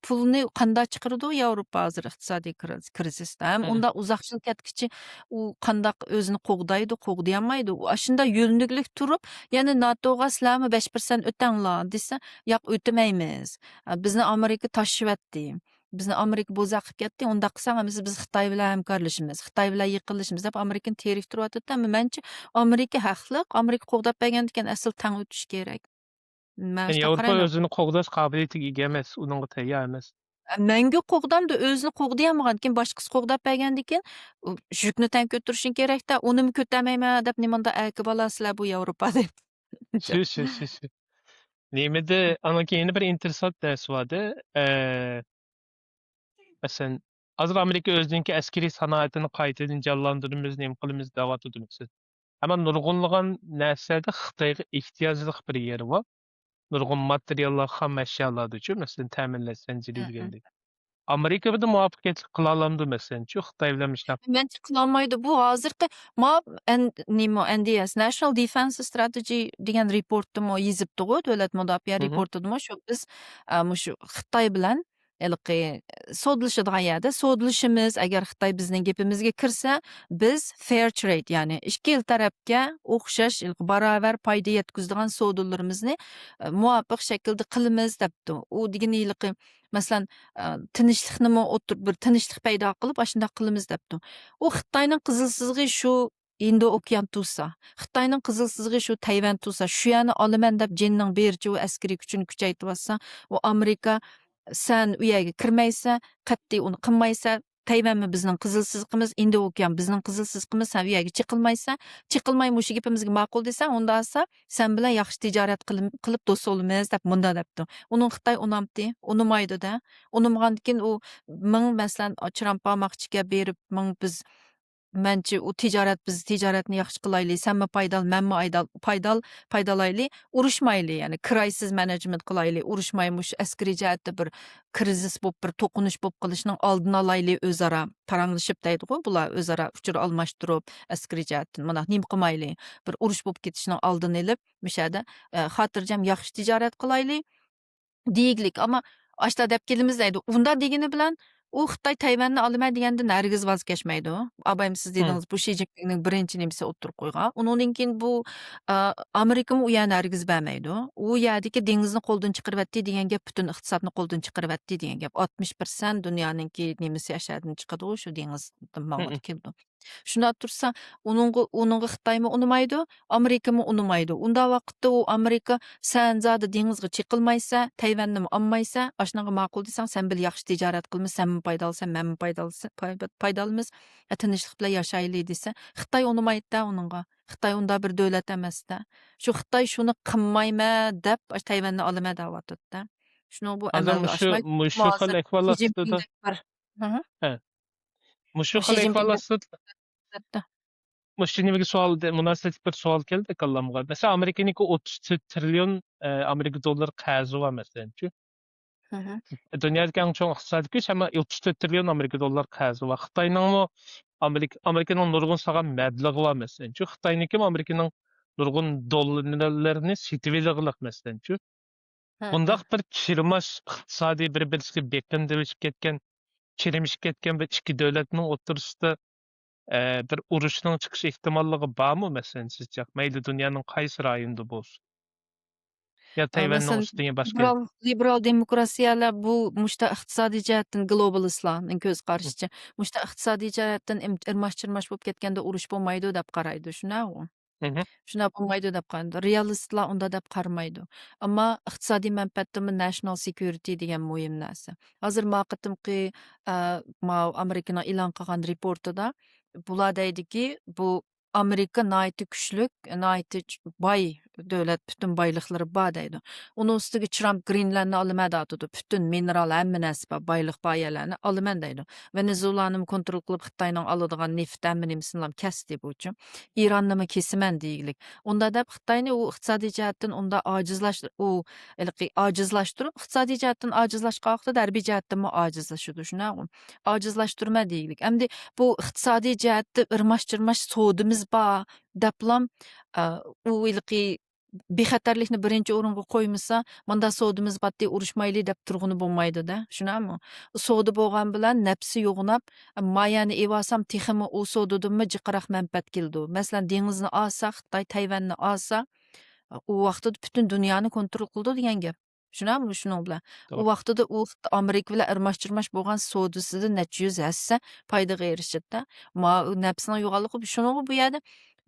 پۇلنى قانداق چىقىرىدۇ ياۋروپا ھازىر ئىقتىسادىي كىرىز-، كىرىزىستا؟ ھەم ئۇنداق ئۇزاق يىل كەتكۈچە ئۇ قانداق ئۆزىنى قوغدايدۇ، قوغدىيالمايدۇ؟ ئۇ ئاشۇنداق يۆلۈنۈكلۈك تۇرۇپ، يەنە ناتوغا سىلەرمۇ بەش پىرسەنت ئۆتەڭلار دېسە، ياق، ئۆتىمەيمىز. بىزنى ئامېرىكا تاشلىۋەتتى. بىزنى ئامېرىكا بوزەك قىلىپ كەتتى، ئۇنداق قىلساڭ، ھەممىسى بىز خىتاي بىلەن ھەمكارلىشىمىز، خىتاي بىلەن يېقىنلىشىمىز دەپ ئامېرىكىنى تېرىكتۈرۈۋاتىدۇ. ئەمما مەنچە، ئامېرىكا ھەقلىق، ئامېرىكا قوغداپ بەرگەندىكىن ئەسلى تەڭ ئۆتۈش كېرەك. مەن يەنى شۇنداق ياۋروپا قارايمەن. ئۆزىنى قوغداش قابىلىيىتىگە ئىگە ئەمەس، ئۇنىڭغا تەييار ئەمەس. مەڭگۈ قوغدامدۇ، ئۆزىنى قوغدىيالمىغاندىكىن، باشقىسى قوغداپ بەرگەندىكىن، ئۇ يۈكنى تەڭ كۆتۈرۈشۈڭ كېرەكتە، ئۇنىمۇ كۆتەرمەيمەن دەپ نېمانداق ئەركە بالاسىلەر بۇ ياۋروپادا. شۇ، شۇ، شۇ، شۇ. نېمىدە، ئانىڭ كېيىن يەنە بىر ئىنتېرېسسانت نەرسە باردى. ئە، مەسىلەن، ھازىر ئامېرىكا ئۆزىنىڭكى ئەسكىرىي سانائىتىنى قايتىدىن جانلاندۇرىمىز، نېمە قىلىمىز دەۋاتىدۇ، مەسىلەن. ئەمما نۇرغۇنلىغان نەرسىلەردە خىتايغا ئېھتىياجلىق بىر يېرى بار. نۇرغۇن ماتېرىياللار، خام ئەشيالاردىچۇ، مەسىلەن، تەمىنلەش زەنجىرى دېگەندەك. ئامېرىكا بۇنى مۇۋەپپەقىيەتلىك قىلالامدۇ، مەسىلەنچۇ، خىتاي بىلەن مۇشۇنداق؟ مەنچە قىلالمايدۇ. بۇ ھازىرقى ما-، ئەن-، نېمە، ئەن دى ئېس، National Defense Strategy دېگەن رېپورتتىمۇ يېزىپتىغۇ دۆلەت مۇداپىئە رېپورتىدىمۇ شۇ بىز، ئە، مۇشۇ خىتاي بىلەن ھېلىقى سودىلىشىدىغان يەردە سودىلىشىمىز، ئەگەر خىتاي بىزنىڭ گېپىمىزگە كىرسە، بىز فېير ترېيد، يەنى ئىككىلا تەرەپكە ئوخشاش، ھېلىقى باراۋەر پايدا يەتكۈزىدىغان سودىلىرىمىزنى، ئە، مۇۋاپىق شەكىلدە قىلىمىز دەپتۇ. ئۇ دېگىنى ھېلىقى، مەسىلەن، ئە، تىنچلىقنىمۇ ئوتتۇر-، بىر تىنچلىق پەيدا قىلىپ، ئاشۇنداق قىلىمىز دەپتۇ. ئۇ خىتاينىڭ قىزىل سىزىقى شۇ ھىندى ئوكيان تۇرسا، خىتاينىڭ قىزىل سىزىقى شۇ تەيۋەن تۇرسا، شۇ يەرنى ئالىمەن دەپ جېنىنىڭ بېرىچە ئۇ ئەسكىرىي كۈچىنى كۈچەيتىۋاتسا، ئۇ ئامېرىكا، سەن ئۇ يەرگە كىرمەيسەن، قەتئىي ئۇنى قىلمايسەن، تەيۋەنمۇ بىزنىڭ قىزىل سىزىقىمىز، ھىندى ئوكيان بىزنىڭ قىزىل سىزىقىمىز، سەن ئۇ يەرگە چېقىلمايسەن، چېقىلماي مۇشۇ گېپىمىزگە ماقۇل دېسەڭ، ئۇنداق بولسا سەن بىلەن ياخشى تىجارەت قىلىم-، قىلىپ دوست بولىمىز دەپ مۇنداق دەپتۇ. ئۇنىڭ خىتاي ئۇنامتى؟ ئۇنىمايدۇ-دە. ئۇنىمىغاندىكىن ئۇ مىڭ، مەسىلەن، ترامپ بارماقچىكەن بېرىپ، مىڭ بىز مەنچە ئۇ تىجارەت، بىز تىجارەتنى ياخشى قىلايلى، سەنمۇ پايدال، مەنمۇ ئايدال-، پايدال-، پايدالايلى، ئۇرۇشمايلى، يەنى كرايسىس مەنېجمېنت قىلايلى، ئۇرۇشماي مۇشۇ ئەسكىرىي جەھەتتە بىر كىرىزىس بولۇپ، بىر توقۇنۇش بولۇپ قېلىشنىڭ ئالدىنى ئالايلى، ئۆزئارا پاراڭلىشىپ دەيدىغۇ، بۇلار ئۆزئارا ئۇچۇر ئالماشتۇرۇپ، ئەسكىرىي جەھەتتىن مانا نېمە قىلمايلى، بىر ئۇرۇش بولۇپ كېتىشنىڭ ئالدىنى ئېلىپ، مۇشۇ يەردە، ئە، خاتىرجەم ياخشى تىجارەت قىلايلى. دېگۈلۈك، ئەمما ئاشتا دەپ كېلىمىز دەيدۇ. ئۇنداق دېگىنى بىلەن ئۇ خىتاي تەيۋەننى ئالىمەن دېگەندىن ھەرگىز ۋاز كەچمەيدۇ. ئابايىم سىز دېدىڭىز، بۇ شى جىنپىڭنىڭ بىرىنچى نېمىسى ئوتتۇرىغا قويغان. ئۇنىڭدىن كېيىن بۇ، ئا، ئامېرىكىمۇ ئۇ يەرنى ھەرگىز بەرمەيدۇ. ئۇ يەردىكى دېڭىزنى قولدىن چىقىرىۋەتتى دېگەن گەپ، پۈتۈن ئىقتىسادنى قولدىن چىقىرىۋەتتى دېگەن گەپ. ئاتمىش پىرسەنت دۇنيانىڭكى نېمىسى ئەشەدىن چىقىدۇ، شۇ دېڭىزدىن ماڭىدۇ كېلىدۇ. شۇنداق تۇرسا، ئۇنىڭغا، ئۇنىڭغا خىتايمۇ ئۇنىمايدۇ، ئامېرىكىمۇ ئۇنىمايدۇ. ئۇنداق ۋاقىتتا ئۇ ئامېرىكا، سەن زادى دېڭىزغا چېقىلمايسەن، تەيۋەننىمۇ ئالمايسەن، ئاشۇنىڭغا ماقۇل دېسەڭ، سەن بىلەن ياخشى تىجارەت قىلىمىز، سەنمۇ پايدا ئالىسەن، مەنمۇ پايدا ئالىسەن، پاي-، پايدا ئالىمىز، تىنچلىق بىلەن ياشايلى دېسە، خىتاي ئۇنىمايدۇ-دە ئۇنىڭغا. خىتاي ئۇنداق بىر دۆلەت ئەمەس-دە. شۇ خىتاي شۇنى قىلمايمەن دەپ، ئاشۇ تەيۋەننى ئالىمەن دەۋاتىدۇ-دە. شۇنىڭ بۇ ھازىر ئەمەلدە مۇشۇ، ئاشمايدۇ. مۇشۇ خىل ھازىر ئەھۋال شى ئاستىدا، جىنپىڭدەك بىر، ھە. مۇشۇ شى خىل جىنپىڭدەك ئەھۋال ئاستىدا، ئەلۋەتتە. مۇشۇ نېمىگە سوئال، مۇناسىۋەتلىك بىر سوئال كەلدى كاللامغا. مەسىلەن، ئامېرىكىنىڭكى ئوتتۇز تۆت تىرىليون، ئە، ئامېرىكا دوللىرى قەرزى بار، مەسىلەنچۇ. دۇنيادىكى ئەڭ چوڭ ئىقتىسادىي كۈچ، ئەمما ئوتتۇز تۆت تىرىليون ئامېرىكا دوللىرى قەرزى بار. خىتاينىڭمۇ ئامېرىكا، ئامېرىكىنىڭ نۇرغۇن سالغان مەبلىغى بار، مەسىلەنچۇ. خىتاينىڭكىمۇ ئامېرىكىنىڭ نۇرغۇن دوللارلىرىنى سېتىۋېلىغلىق، مەسىلەنچۇ. بۇنداق بىر چىرماش ئىقتىسادىي بىر-بىرسىگە بېقىندىلىشىپ كەتكەن، چىرمىشىپ كەتكەن بىر ئىككى دۆلەتنىڭ ئوتتۇرىسىدا، ئە، بىر ئۇرۇشنىڭ چىقىش ئېھتىماللىقى بارمۇ، مەسىلەن، سىزچە؟ مەيلى دۇنيانىڭ قايسى رايونىدا بولسۇن. يا ئا، تەيۋەننىڭ مەسىلەن، ئۈستىگە باشقا لىبېرال، لىبېرال دېموكراتىيەلەر بۇ مۇشتا ئىقتىسادىي جەھەتتىن گلوبالىستلارنىڭ كۆز قارىشىچە، مۇشتا ئىقتىسادىي جەھەتتىن ئىم-، ئىرماش-چىرماش بولۇپ كەتكەندە ئۇرۇش بولمايدۇ دەپ قارايدۇ، شۇنداقغۇ؟ شۇنداق بولمايدۇ دەپ قارايدۇ. رېئالىستلار ئۇنداق دەپ قارىمايدۇ. ئەمما ئىقتىسادىي مەنپەئەتتىنمۇ نەشنال سېكيۇرىتى دېگەن مۇھىم نەرسە. ھازىر ما قېتىمقى، ئە، ماۋۇ ئامېرىكىنىڭ ئېلان قىلغان رېپورتىدا بۇلار دەيدىكى، بۇ ئامېرىكا ناھايىتى كۈچلۈك، ناھايىتى چ-، باي دۆلەت، پۈتۈن بايلىقلىرى بار دەيدۇ. ئۇنىڭ ئۈستىگە ترامپ گرېنلاندنى ئالىمەن دەۋاتىدۇ. پۈتۈن مىنېرال، ھەممە نەرسە بار، بايلىق، بار يەرلەرنى ئالىمەن دەيدۇ. ۋېنېزۇلانىمۇ كونترول قىلىپ، خىتاينىڭ ئالىدىغان نېفىت، ھەممە نېمىسىنىلا كەستى بۇچۇ. ئىراننىمۇ كېسىمەن دېگۈلۈك. ئۇنداق دەپ خىتاينى ئۇ ئىقتىسادىي جەھەتتىن ئۇنداق ئاجىزلاش-، ئۇ ھېلىقى ئاجىزلاشتۇرۇپ، ئىقتىسادىي جەھەتتىن ئاجىزلاشقان ۋاقتىدا ھەربىي جەھەتتىنمۇ ئاجىزلىشىدۇ، شۇنداقغۇ؟ ئاجىزلاشتۇرما دېگۈلۈك. ئەمدى بۇ ئىقتىسادىي جەھەتتە ئىرماش-چىرماش سودىمىز بار دەپلام، ئە، ئۇ ھېلىقى بىخەتەرلىكنى بىرىنچى ئورۇنغا قويمىسا، ماندا سودىمىز باتتى، ئۇرۇشمايلى دەپ تۇرغىنى بولمايدۇ-دە، شۇنداقمۇ؟ سودا بولغان بىلەن نەپسى يوغىناپ، ما يەرنى ئېۋالسام تېخىمۇ ئۇ سودىدىنمۇ جىقراق مەنپەئەت كېلىدۇ. مەسىلەن، دېڭىزنى ئالسا، خىتاي تەيۋەننى ئالسا، ئۇ ۋاقتىدا پۈتۈن دۇنيانى كونترول قىلىدۇ دېگەن گەپ. شۇنداقمۇ؟ شۇنىڭ بىلەن. ئۇ توغرا. ۋاقتىدا ئۇ ئامېرىكا بىلەن ئىرماش-چىرماش بولغان سودىسىدا نەچچە يۈز ھەسسە پايدىغا ئېرىشىدۇ-دە. ما نەپسىنىڭ يوغانلىقى، شۇنىڭغا بۇ يەردە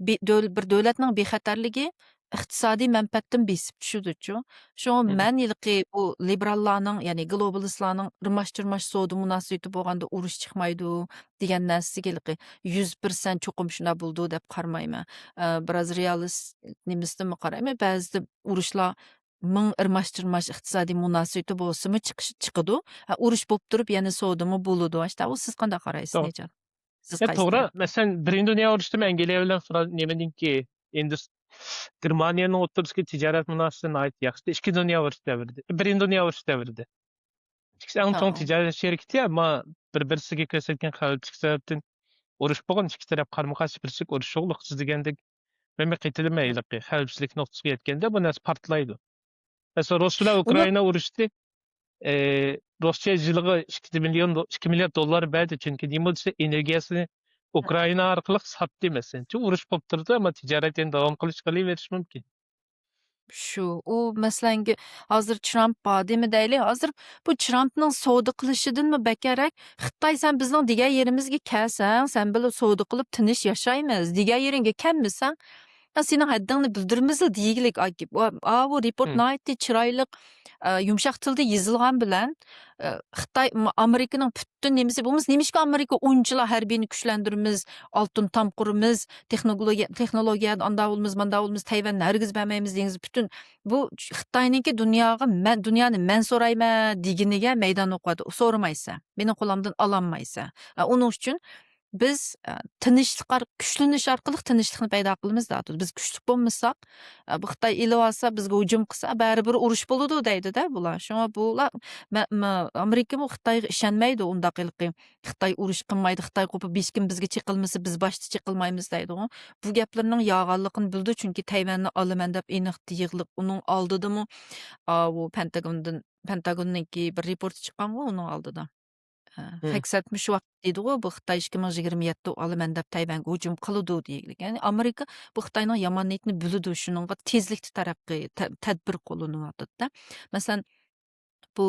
بى-، دۆل-، بىر دۆلەتنىڭ بىخەتەرلىكى ئىقتىسادىي مەنپەئەتتىن بېسىپ چۈشىدۇچۇ. شۇڭا مم. مەن ھېلىقى ئۇ لىبېراللارنىڭ، يەنى گلوبالىستلارنىڭ ئىرماش-چىرماش سودا مۇناسىۋىتى بولغاندا ئۇرۇش چىقمايدۇ دېگەن نەرسىگە ھېلىقى يۈز پىرسەنت چوقۇم شۇنداق بولىدۇ دەپ قارىمايمەن. ئە، بىراز رېئالىست نېمىسىدىنمۇ قارايمەن. بەزىدە ئۇرۇشلار مىڭ ئىرماش-چىرماش ئىقتىسادىي مۇناسىۋىتى بولسىمۇ چىقىش، چىقىدۇ. ھە، ئۇرۇش بولۇپ تۇرۇپ يەنە سودىمۇ بولىدۇ. ئاشتا ئۇ سىز قانداق قارايسىز، توغرا. نىجات؟ سىز يا، قايسى توغرا. تەرەپ؟ مەسىلەن، بىرىنچى دۇنيا ئۇرۇشىدا مەن ئەنگلىيە بىلەن فران-، نېمىنىڭكى، ئىندۇس-، گېرمانىيەنىڭ ئوتتۇرىسىدىكى تىجارەت مۇناسىۋىتى ناھايىتى ياخشى. ئىككىنچى دۇنيا ئۇرۇشى دەۋرىدە، بىرىنچى دۇنيا ئۇرۇشى دەۋرىدە. ئىككىسى ئەڭ چوڭ تىجارەت شېرىكىتى، ئەمما بىر-، بىرسىگە كۆرسەتكەن خەۋپسىزلىك سەۋەبىدىن ئۇرۇش بولغان، ئىككى تەرەپ قارمۇ-قارشى بىرسىگە ئۇرۇشۇقلۇق سىز دېگەندەك. مەن بىر قېتىدىن مەيلىقى خەۋپسىزلىك نۇقتىسىغا يەتكەندە بۇ نەرسە پارتلايدۇ. مەسىلەن، رۇس بىلەن ئۇكرائىنا ئۇرۇشتى. ئى، روسىيە يىلىغا ئىككى مىليون دو-، ئىككى مىليارد دوللار بەردى، چۈنكى نېمە دېسە ئېنېرگىيەسىنى ئۇكرائىنا ئارقىلىق ساتتى، مەسىلەن. چۈنكى ئۇرۇش بولۇپ تۇرىدۇ، ئەمما تىجارەت يەنە داۋام قىلىش، قىلىۋېرىشى مۇمكىن. شۇ، ئۇ مەسىلەنگە ھازىر ترامپ باردىمۇ دەيلى، ھازىر بۇ ترامپنىڭ سودا قىلىشىدىنمۇ بەكرەك، خىتاي، سەن بىزنىڭ دېگەن يېرىمىزگە كەلسەڭ، سەن بىلەن سودا قىلىپ تىنچ ياشايمىز، دېگەن يېرىڭگە كەلمىسەڭ، يا سېنىڭ ھەددىڭنى بىلدۈرىمىزلا دېگىلىك. ئا، ئا، ئا، بۇ رېپورت ناھايىتى چىرايلىق، ئە، يۇمشاق تىلدا يېزىلغان بىلەن، ئە، خىتاي، م-، ئامېرىكىنىڭ پۈتۈن نېمىسى بولمىسا، نېمىشقا ئامېرىكا ئۇنچىلا ھەربىينى كۈچلەندۈرىمىز، ئالتۇن تام قۇرىمىز، تېخنولوگىيە، تېخنولوگىيەدە ئاندا بولىمىز، ماندا بولىمىز، تەيۋەننى ھەرگىز بەرمەيمىز دېگىنىز پۈتۈن بۇ خىتاينىڭكى دۇنياغا مەن، دۇنيانى مەن سورايمەن دېگىنىگە مەيدان ئوقۇۋاتىدۇ. سورىمايسەن، مېنىڭ قولۇمدىن ئالالمايسەن. ئە، ئۇنىڭ ئۈچۈن بىز، ئە، تىنچلىق ئار-، كۈچلىنىش ئارقىلىق تىنچلىقنى پەيدا قىلىمىز دەۋاتىدۇ. بىز كۈچلۈك بولمىساق، ئە، بۇ خىتاي ئېلىۋالسا، بىزگە ھۇجۇم قىلسا، بەرىبىر ئۇرۇش بولىدۇ دەيدۇ-دە بۇلار. شۇڭا بۇلار، مە-، مە-، ئامېرىكىمۇ خىتايغا ئىشەنمەيدۇ ئۇنداق ھېلىقى. خىتاي ئۇرۇش قىلمايدۇ، خىتاي قوپۇپ ھېچكىم بىزگە چېقىلمىسا، بىز باشتا چېقىلمايمىز دەيدىغۇ. بۇ گەپلىرىنىڭ يالغانلىقىنى بىلىدۇ، چۈنكى تەيۋەننى ئالىمەن دەپ ئېنىق تىيىقلىق. ئۇنىڭ ئالدىدىمۇ، ئاۋۇ پېنتاگوندىن، پېنتاگوننىڭكى بىر رېپورتى چىققانغۇ ئۇنىڭ ئالدىدا. ئە، ھە. خەكسەتمە شۇ ۋاقىت دېدىغۇ، بۇ خىتاي ئىككى مىڭ يىگىرمە يەتتە ئالىمەن دەپ تەيۋەنگە ھۇجۇم قىلىدۇ دېگىلىك. يەنى ئامېرىكا بۇ خىتاينىڭ يامان نىيىتىنى بىلىدۇ، شۇنىڭغا تېزلىكتە تەرەققىي، تە-، تەدبىر قوللىنىۋاتىدۇ-دە. مەسىلەن، بۇ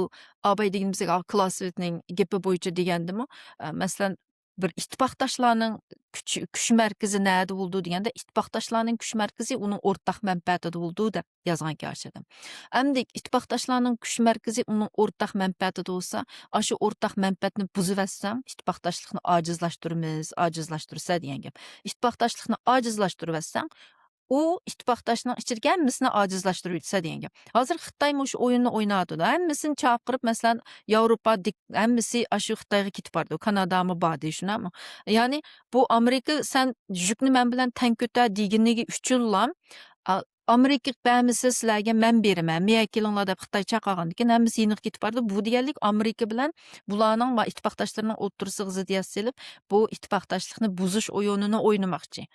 ئاباي دېگىنىمىزدەك، ئا، كلاۋسېۋىتنىڭ گېپى بويىچە دېگەندىمۇ، ئە، مەسىلەن، بىر ئىتتىپاقداشلارنىڭ كۈچ، كۈچ مەركىزى نەدە بولىدۇ دېگەندە، ئىتتىپاقداشلارنىڭ كۈچ مەركىزى ئۇنىڭ ئورتاق مەنپەئەتىدە بولىدۇ دەپ يازغانىكەن ئاشۇ ئادەم. ئەمدى ئىتتىپاقداشلارنىڭ كۈچ مەركىزى ئۇنىڭ ئورتاق مەنپەئەتىدە بولسا، ئاشۇ ئورتاق مەنپەئەتنى بۇزۇۋەتسەڭ، ئىتتىپاقداشلىقنى ئاجىزلاشتۇرىمىز، ئاجىزلاشتۇرىسەن دېگەن گەپ. ئىتتىپاقداشلىقنى ئاجىزلاشتۇرۇۋەتسەڭ، ئۇ ئىتتىپاقداشنىڭ ئىچىدىكى ھەممىسىنى ئاجىزلاشتۇرۇۋېتىسەن دېگەن گەپ. ھازىر خىتاي مۇشۇ ئويۇننى ئويناۋاتىدۇ. ھەممىسىنى چاقىرىپ، مەسىلەن، ياۋروپا دىك-، ھەممىسى ئاشۇ خىتايغا كېتىپ بارىدۇ. كانادامۇ باردى، شۇنداقمۇ؟ يەنى بۇ ئامېرىكا، سەن يۈكنى مەن بىلەن تەڭ كۆتەر دېگىنىگە ئۈچۈنلا، ئا-، ئامېرىكا بەرمىسە سىلەرگە مەن بېرىمەن، مېيەگە كېلىڭلار دەپ خىتاي چاقىرغاندىن كېيىن ھەممىسى يېنىغا كېتىپ بارىدۇ. بۇ دېگەنلىك ئامېرىكا بىلەن بۇلارنىڭ ما-، ئىتتىپاقداشلىرىنىڭ ئوتتۇرىسىغا زىددىيەت سېلىپ، بۇ ئىتتىپاقداشلىقنى بۇزۇش ئويۇنىنى ئوينىماقچى.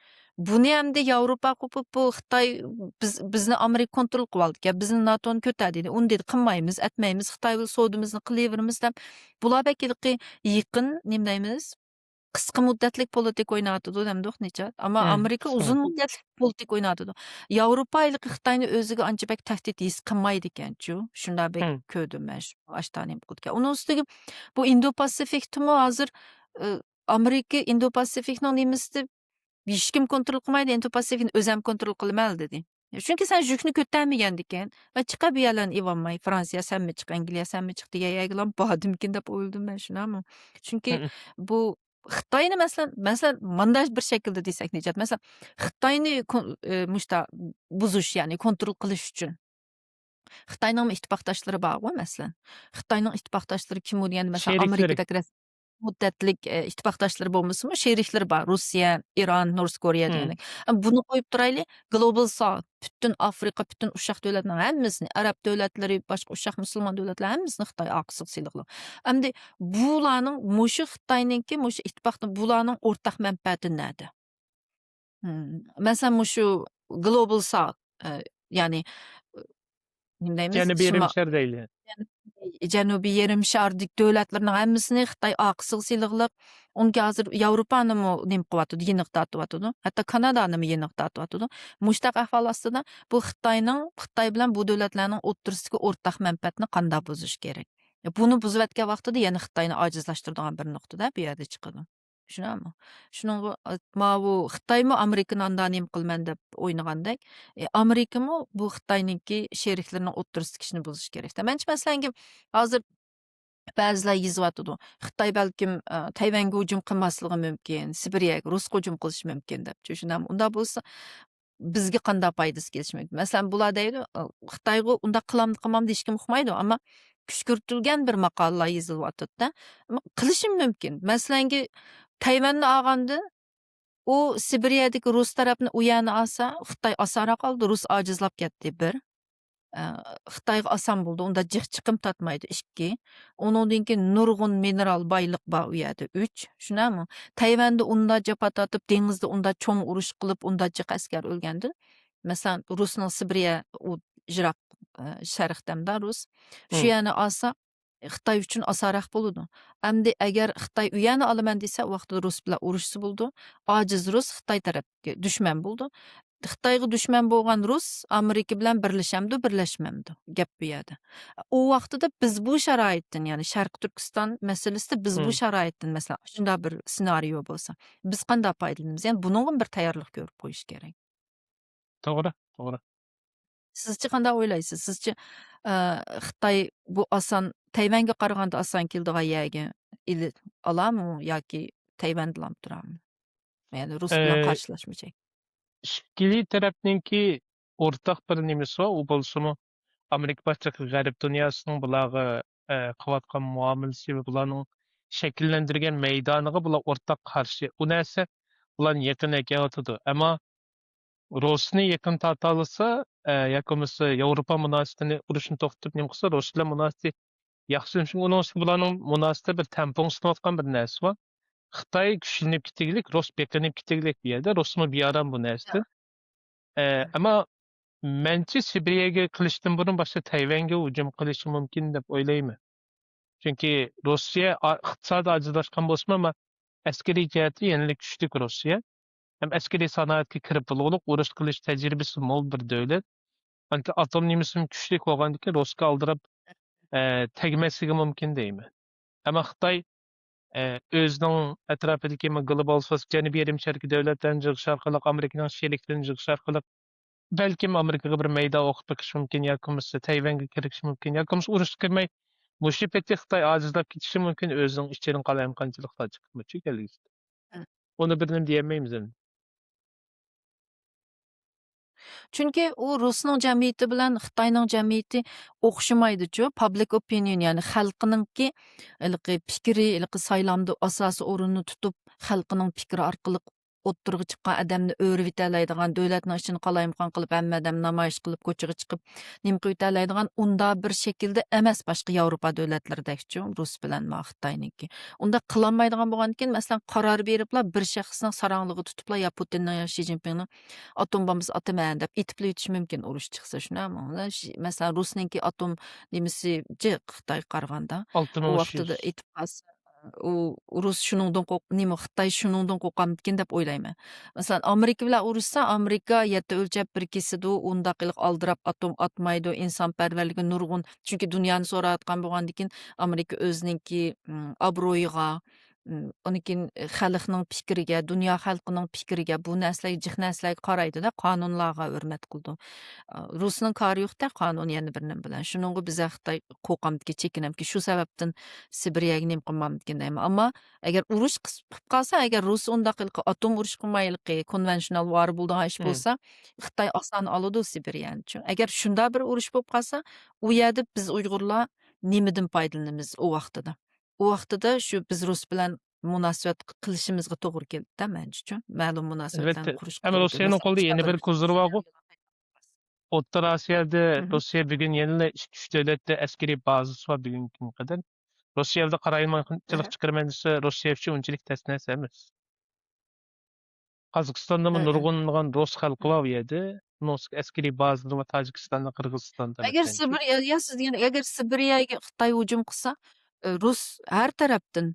بۇنى ئەمدى ياۋروپا قوپۇپ، بۇ خىتاي بىز، بىزنى ئامېرىكا كونترول قىلىۋالدىكەن، بىزنى ناتونى كۆتەر دېدى. ئۇنى دېدى، قىلمايمىز، ئەتمەيمىز، خىتاي بىلەن سودىمىزنى قىلىۋېرىمىز دەپ، بۇلار بەك ھېلىقى يېقىن، نېمە دەيمىز، قىسقا مۇددەتلىك پولىتىكا ئويناۋاتىدۇ دەمدۇق نىجات. ئەمما ئامېرىكا ئۇزۇن مۇددەتلىك پولىتىكا ئويناۋاتىدۇ. ياۋروپا ھېلىقى خىتاينى ئۆزىگە ئانچە بەك تەھدىت ھېس قىلمايدىكەنچۇ. شۇنداق بەك كۆردۈم مەن شۇ ئاشتا نېمە قىلىدىكەن. ئۇنىڭ ئۈستىگە بۇ ئىندو پاسىفىكتىمۇ ھازىر، ئى، ئامېرىكا ئىندو پاسىفىكنىڭ نېمىسىدە ھېچكىم كونترول قىلمايدۇ، ئىندو پاسىفىكنى ئۆزەم كونترول قىلىمەن دېدى. چۈنكى سەن يۈكنى كۆتەرمىگەندىكىن، مەن چىقار بۇ يەرلەرنى ئېلىۋالماي، فرانسىيە سەنمۇ چىق، ئەنگلىيە سەنمۇ چىق دېگەن يەرگىلا باردىمىكىن دەپ ئويلىدىم مەن، شۇنداقمۇ؟ چۈنكى بۇ خىتاينى مەسىلەن، مەسىلەن، مانداق بىر شەكىلدە دېسەك نىجات، مەسىلەن، خىتاينى كون-، ئى، مۇشتا بۇزۇش، يەنى كونترول قىلىش ئۈچۈن خىتاينىڭمۇ ئىتتىپاقداشلىرى بارغۇ، مەسىلەن. خىتاينىڭ ئىتتىپاقداشلىرى كىمۇ دېگەندە، مەسىلەن، ئامېرىكىدەك رەسمىي مۇددەتلىك، ئە، ئىتتىپاقداشلىرى بولمىسىمۇ، شېرىكلىرى بار. روسىيە، ئىران، نورس كورېيە دېگەندەك. ئە، بۇنى قويۇپ تۇرايلى، گلوبال ساوت، پۈتۈن ئافرىقا، پۈتۈن ئۇششاق دۆلەتنىڭ ھەممىسىنى، ئەرەب دۆلەتلىرى، باشقا ئۇششاق مۇسۇلمان دۆلەتلەر ھەممىسىنى خىتاي ئارقىسىغا سېلىقلىق. ئەمدى بۇلارنىڭ، مۇشۇ خىتاينىڭكى، مۇشۇ ئىتتىپاقنىڭ، بۇلارنىڭ ئورتاق مەنپەئەتى نەدە؟ مم. مەسىلەن، مۇشۇ گلوبال ساوت، ئە، يەنى، ئە، نېمە دەيمىز؟ جەنۇبىي شىما-، يېرىم شار دەيلى. جەنۇبىي يېرىم شاردىكى دۆلەتلەرنىڭ ھەممىسىنى خىتاي ئارقىسىغا سېلىقلىق. ئۇنكى ھازىر ياۋروپانىمۇ نېمە قىلىۋاتىدۇ؟ يېنىغا تارتىۋاتىدۇ. ھەتتا كانادانىمۇ يېنىغا تارتىۋاتىدۇ. مۇشۇنداق ئەھۋال ئاستىدا بۇ خىتاينىڭ، خىتاي بىلەن بۇ دۆلەتلەرنىڭ ئوتتۇرىسىدىكى ئورتاق مەنپەئەتنى قانداق بۇزۇش كېرەك؟ بۇنى بۇزۇۋەتكەن ۋاقتىدا يەنە خىتاينى ئاجىزلاشتۇرىدىغان بىر نۇقتىدا بۇ يەردە چىقىدۇ. شۇنداقمۇ؟ شۇنىڭغا، ئا، ماۋۇ خىتايمۇ ئامېرىكىنى ئاندا نېمە قىلىمەن دەپ ئوينىغاندەك، ئى، ئامېرىكىمۇ بۇ خىتاينىڭكى شېرىكلىرىنىڭ ئوتتۇرىسىدىكى ئىشنى بۇزۇش كېرەك. مەنچە، مەسىلەن، ھازىر بەزىلەر يېزىۋاتىدۇ، خىتاي بەلكىم، ئا، تەيۋەنگە ھۇجۇم قىلماسلىقى مۇمكىن، سىبىرىيەگە، رۇسقا ھۇجۇم قىلىشى مۇمكىن دەپ. شۇنداقمۇ؟ ئۇنداق بولسا، بىزگە قانداق پايدىسى كېلىشى مۇمكىن؟ مەسىلەن، بۇلار دەيدۇ، خىتايغا ئۇنداق قىلامدۇ قىلمامدۇ ھېچكىم ئۇقمايدۇ، ئەمما كۈشكۈرتۈلگەن بىر ماقالىلار يېزىلىۋاتىدۇ-دە. ئەمما قىلىشى مۇمكىن. مەسىلەنگە، تەيۋەننى ئالغاندا، ئۇ سىبىرىيەدىكى رۇس تەرەپنى ئۇ يەرنى ئالسا، خىتاي ئاسانراق ئالىدۇ، رۇس ئاجىزلاپ كەتتى، بىر. ئە، خىتايغا ئاسان بولىدۇ، ئۇندا جىق چىقىم تارتمايدۇ، ئىككى. ئۇنىڭدىن كېيىن نۇرغۇن مىنېرال بايلىق بار ئۇ يەردە، ئۈچ. شۇنداقمۇ؟ تەيۋەندە ئۇندا جاپا تارتىپ، دېڭىزدا ئۇندا چوڭ ئۇرۇش قىلىپ، ئۇندا جىق ئەسكەر ئۆلگەندىن، مەسىلەن، رۇسنىڭ سىبىرىيە، ئۇ يىراق، ئە، شەرقتەمدا رۇس. شۇ يەرنى ئالسا، خىتاي ئۈچۈن ئاسانراق بولىدۇ. ئەمدى ئەگەر خىتاي ئۇ يەرنى ئالىمەن دېسە، ئۇ ۋاقىتتا رۇس بىلەن ئۇرۇشسا بولىدۇ. ئاجىز رۇس خىتاي تەرەپكە دۈشمەن بولىدۇ. خىتايغا دۈشمەن بولغان رۇس ئامېرىكا بىلەن بىرلىشەمدۇ، بىرلەشمەمدۇ؟ گەپ بۇ يەردە. ئۇ ۋاقتىدا بىز بۇ شارائىتتىن، يەنى شەرقىي تۈركىستان مەسىلىسىدە بىز بۇ شارائىتتىن، مەسىلەن، شۇنداق بىر سېنارىيو بولسا، بىز قانداق پايدىلىنىمىز؟ يەنى بۇنىڭغىمۇ بىر تەييارلىق كۆرۈپ قويۇش كېرەك. توغرا، توغرا. سىزچە قانداق ئويلايسىز؟ سىزچە، ئە، خىتاي بۇ ئاسان، تەيۋەنگە قارىغاندا ئاسان كېلىدىغان يەرگە ئېلى-، ئالامۇ ياكى تەيۋەندىلام تۇرامۇ؟ يەنى رۇس بىلەن ئە، قارشىلاشمىچى؟ ئىككىلى تەرەپنىڭكى ئورتاق بىر نېمىسى بار، ئۇ بولسىمۇ ئامېرىكا باشلىق غەرب دۇنياسىنىڭ بۇلارغا، ئە، قىلىۋاتقان مۇئامىلىسى ۋە بۇلارنىڭ شەكىللەندۈرگەن مەيدانىغا بۇلار ئورتاق قارشى. ئۇ نەرسە بۇلارنى يېقىن ئەكېلىۋاتىدۇ. ئەمما رۇسنى يېقىن تارتالىسا، ئە، ياكى بولمىسا ياۋروپا مۇناسىۋىتىنى، ئۇرۇشنى توختىتىپ نېمە قىلسا، رۇس بىلەن مۇناسىۋىتى ياخشى. چۈنكى ئۇنىڭ ئۈستىدە بۇلارنىڭ مۇناسىۋىتى بىر تەڭپۇڭ سېلىۋاتقان بىر نەرسە بار. خىتاي كۈچلىنىپ كېتىگلىك، رۇس بېقىنىپ كېتىگلىك بۇ يەردە. رۇسمۇ بىئارام بۇ نەرسىدىن. ئە، ئەمما مەنچە سىبىرىيەگە قىلىشتىن بۇرۇن باشتا تەيۋەنگە ھۇجۇم قىلىشى مۇمكىن دەپ ئويلايمەن. چۈنكى روسىيە ئا-، ئىقتىسادى ئاجىزلاشقان بولسىمۇ، ئەمما ئەسكىرىي جەھەتتە يەنىلا كۈچلۈك روسىيە. ھەم ئەسكىرىي سانائەتكە كىرىپ بولغۇلۇق، ئۇرۇش قىلىش تەجرىبىسى مول بىر دۆلەت. ئانكى ئاتوم نېمىسىمۇ كۈچلۈك بولغاندىكىن، روسكا ئالدىراپ، ئە، تەگمەسلىكى مۇمكىن دەيمەن. ئەمما خىتاي، ئە، ئۆزىنىڭ ئەتراپىدىكى مۇ-، گلوبال سوس-، جەنۇبىي يېرىم شارىكى دۆلەتلەرنى يىغىش ئارقىلىق، ئامېرىكىنىڭ شېرىكلىرىنى يىغىش ئارقىلىق، بەلكىم ئامېرىكىغا بىر مەيدان ئوقۇپ بېقىشى مۇمكىن، ياكى بولمىسا تەيۋەنگە كىرىشى مۇمكىن، ياكى بولمىسا ئۇرۇشقا كىرمەي، مۇشۇ پېتى خىتاي ئاجىزلاپ كېتىشى مۇمكىن، ئۆزىنىڭ ئىچىدىن قالايمىقانچىلىقلار چىقىپ مۇشۇ كەلگۈسىدە. ئۇنى بىر نېمە دېيەلمەيمىز ئەمدى. چۈنكى ئۇ رۇسنىڭ جەمئىيىتى بىلەن خىتاينىڭ جەمئىيىتى ئوخشىمايدۇچۇ. پابلىك ئوپىنىيون، يەنى خەلقنىڭكى ھېلىقى پىكرى، ھېلىقى سايلامدا ئاساسىي ئورۇننى تۇتۇپ، خەلقنىڭ پىكرى ئارقىلىق ئوتتۇرىغا چىققان ئادەمنى ئۆرۈۋېتەلەيدىغان، دۆلەتنىڭ ئىچىنى قالايمىقان قىلىپ، ھەممە ئادەم نامايىش قىلىپ، كوچىغا چىقىپ، نېمە قىلىۋېتەلەيدىغان ئۇنداق بىر شەكىلدە ئەمەس، باشقا ياۋروپا دۆلەتلىرىدەكچۇ، رۇس بىلەن ما خىتاينىڭكى. ئۇنداق قىلالمايدىغان بولغاندىكىن، مەسىلەن، قارار بېرىپلا بىر شەخسنىڭ ساراڭلىقىغا تۇتۇپلا يا پۇتىننىڭ يا شى جىنپىڭنىڭ ئاتوم بومبىسى ئاتىمەن دەپ ئېتىپلا ئۆتۈشى مۇمكىن، ئۇرۇش چىقسا، شۇنداقمۇ؟ مەسىلەن، رۇسنىڭكى ئاتوم نېمىسى جىق خىتايغا قارىغاندا. ئالتە مىڭ ئۇ ئۈچ يۈز. ۋاقتىدا ئېتىپ قالسا، ئۇ، رۇس شۇنىڭدىن قورق-، نېمە، خىتاي شۇنىڭدىن قورقامدىكىن دەپ ئويلايمەن. مەسىلەن، ئامېرىكا بىلەن ئۇرۇشسا، ئامېرىكا يەتتە ئۆلچەپ بىر كېسىدۇ، ئۇنداق قىلىپ ئالدىراپ ئاتوم ئاتمايدۇ، ئىنسانپەرۋەرلىكى نۇرغۇن. چۈنكى دۇنيانى سوراۋاتقان بولغاندىكىن، ئامېرىكا ئۆزىنىڭكى، ئىم، ئابرۇيىغا، ئىم، ئۇنىڭ كېيىن خەلقنىڭ پىكرىگە، دۇنيا خەلقىنىڭ پىكرىگە، بۇ نەرسىلەرگە، جىق نەرسىلەرگە قارايدۇ-دە، قانۇنلارغا ھۆرمەت قىلىدۇ. ئا، رۇسنىڭ كارى يوق-دە، قانۇن يەنە بىر نېمە بىلەن. شۇنىڭغا بىزە خىتاي قورقامدىكى، چېكىنەمكى، شۇ سەۋەبتىن سىبىرىيەگە نېمە قىلمامدىكىن دەيمەن. ئەمما ئەگەر ئۇرۇش قىس-، قىلىپ قالسا، ئەگەر رۇسىيە ئۇنداق ھېلىقى ئاتوم ئۇرۇش قىلماي، ھېلىقى كونۋېنشنال ۋار بولىدىغان ئىش بولسا، خىتاي ئاسان ئالىدۇ سىبىرىيەنى. ئەگەر شۇنداق بىر ئۇرۇش بولۇپ قالسا، ئۇ يەردە بىز ئۇيغۇرلار نېمىدىن پايدىلىنىمىز ئۇ ۋاقتىدا؟ ئۇ ۋاقتىدا شۇ بىز رۇس بىلەن مۇناسىۋەت قىلىشىمىزغا توغرا كېلىدىدە، مەنچىچۇ. مەلۇم مۇناسىۋەتلەرنى ئەلۋەتتە. قۇرۇش ئەمما توغرا رۇسىيەنىڭ كېلىدۇ. قولىدا يەنە بىر كوزىرى بارغۇ. ئوتتۇرا ئاسىيادا رۇسىيە بۈگۈن يەنىلا ئىككى، ئۈچ دۆلەتتە ئەسكىرىي بازىسى بار بۈگۈنكى كۈنگە قەدەر. رۇسىيە بىلەن قارايمىقانچىلىق چىقىرىمەن دېسە، رۇسىيە ئۈچۈن ئۇنچىلىك تەس نەرسە ئەمەس. قازاقىستاندىمۇ نۇرغۇنلىغان رۇس خەلقى بار ئۇ يەردە. ئۇنىڭ ئۈستىگە ئەسكىرىي بازىلىرى بار تاجىكىستاندا، قىرغىزىستاندا. ئەگەر سىبىر، يا، يا سىز دېگەن، ئەگەر سىبىرىيەگە خىتاي ھۇجۇم قىلسا، ئە، رۇس ھەر تەرەپتىن،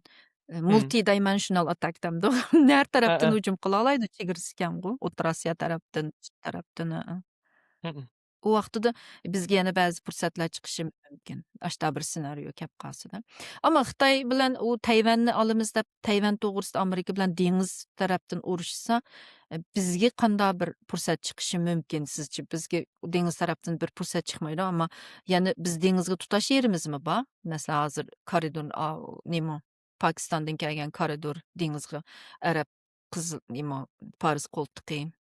ئە، مۇلتى دايمېنشنال ئاتاك دەمدۇ. ھەر تەرەپتىن ھۇجۇم قىلالايدۇ، چېگرىسى كەڭغۇ. ئوتتۇرا ئاسىيا تەرەپتىن، چەت تەرەپتىن، ھە. ئۇ ۋاقتىدا بىزگە يەنە بەزى پۇرسەتلەر چىقىشى مۇمكىن. ئاشتا بىر سېنارىيو كەپ قالسىدا. ئەمما خىتاي بىلەن ئۇ تەيۋەننى ئالىمىز دەپ، تەيۋەن توغرىسىدا ئامېرىكا بىلەن دېڭىز تەرەپتىن ئۇرۇشسا، ئە، بىزگە قانداق بىر پۇرسەت چىقىشى مۇمكىن سىزچە؟ بىزگە دېڭىز تەرەپتىن بىر پۇرسەت چىقمايدۇ، ئەمما يەنە بىز دېڭىزغا تۇتاش يېرىمىزمۇ بار؟ مەسىلەن، ھازىر كارىدور، ئا، نېمە، پاكىستاندىن كەلگەن كارىدور دېڭىزغا ئەرەب قىزىل، نېمە، پارس قولتۇقى.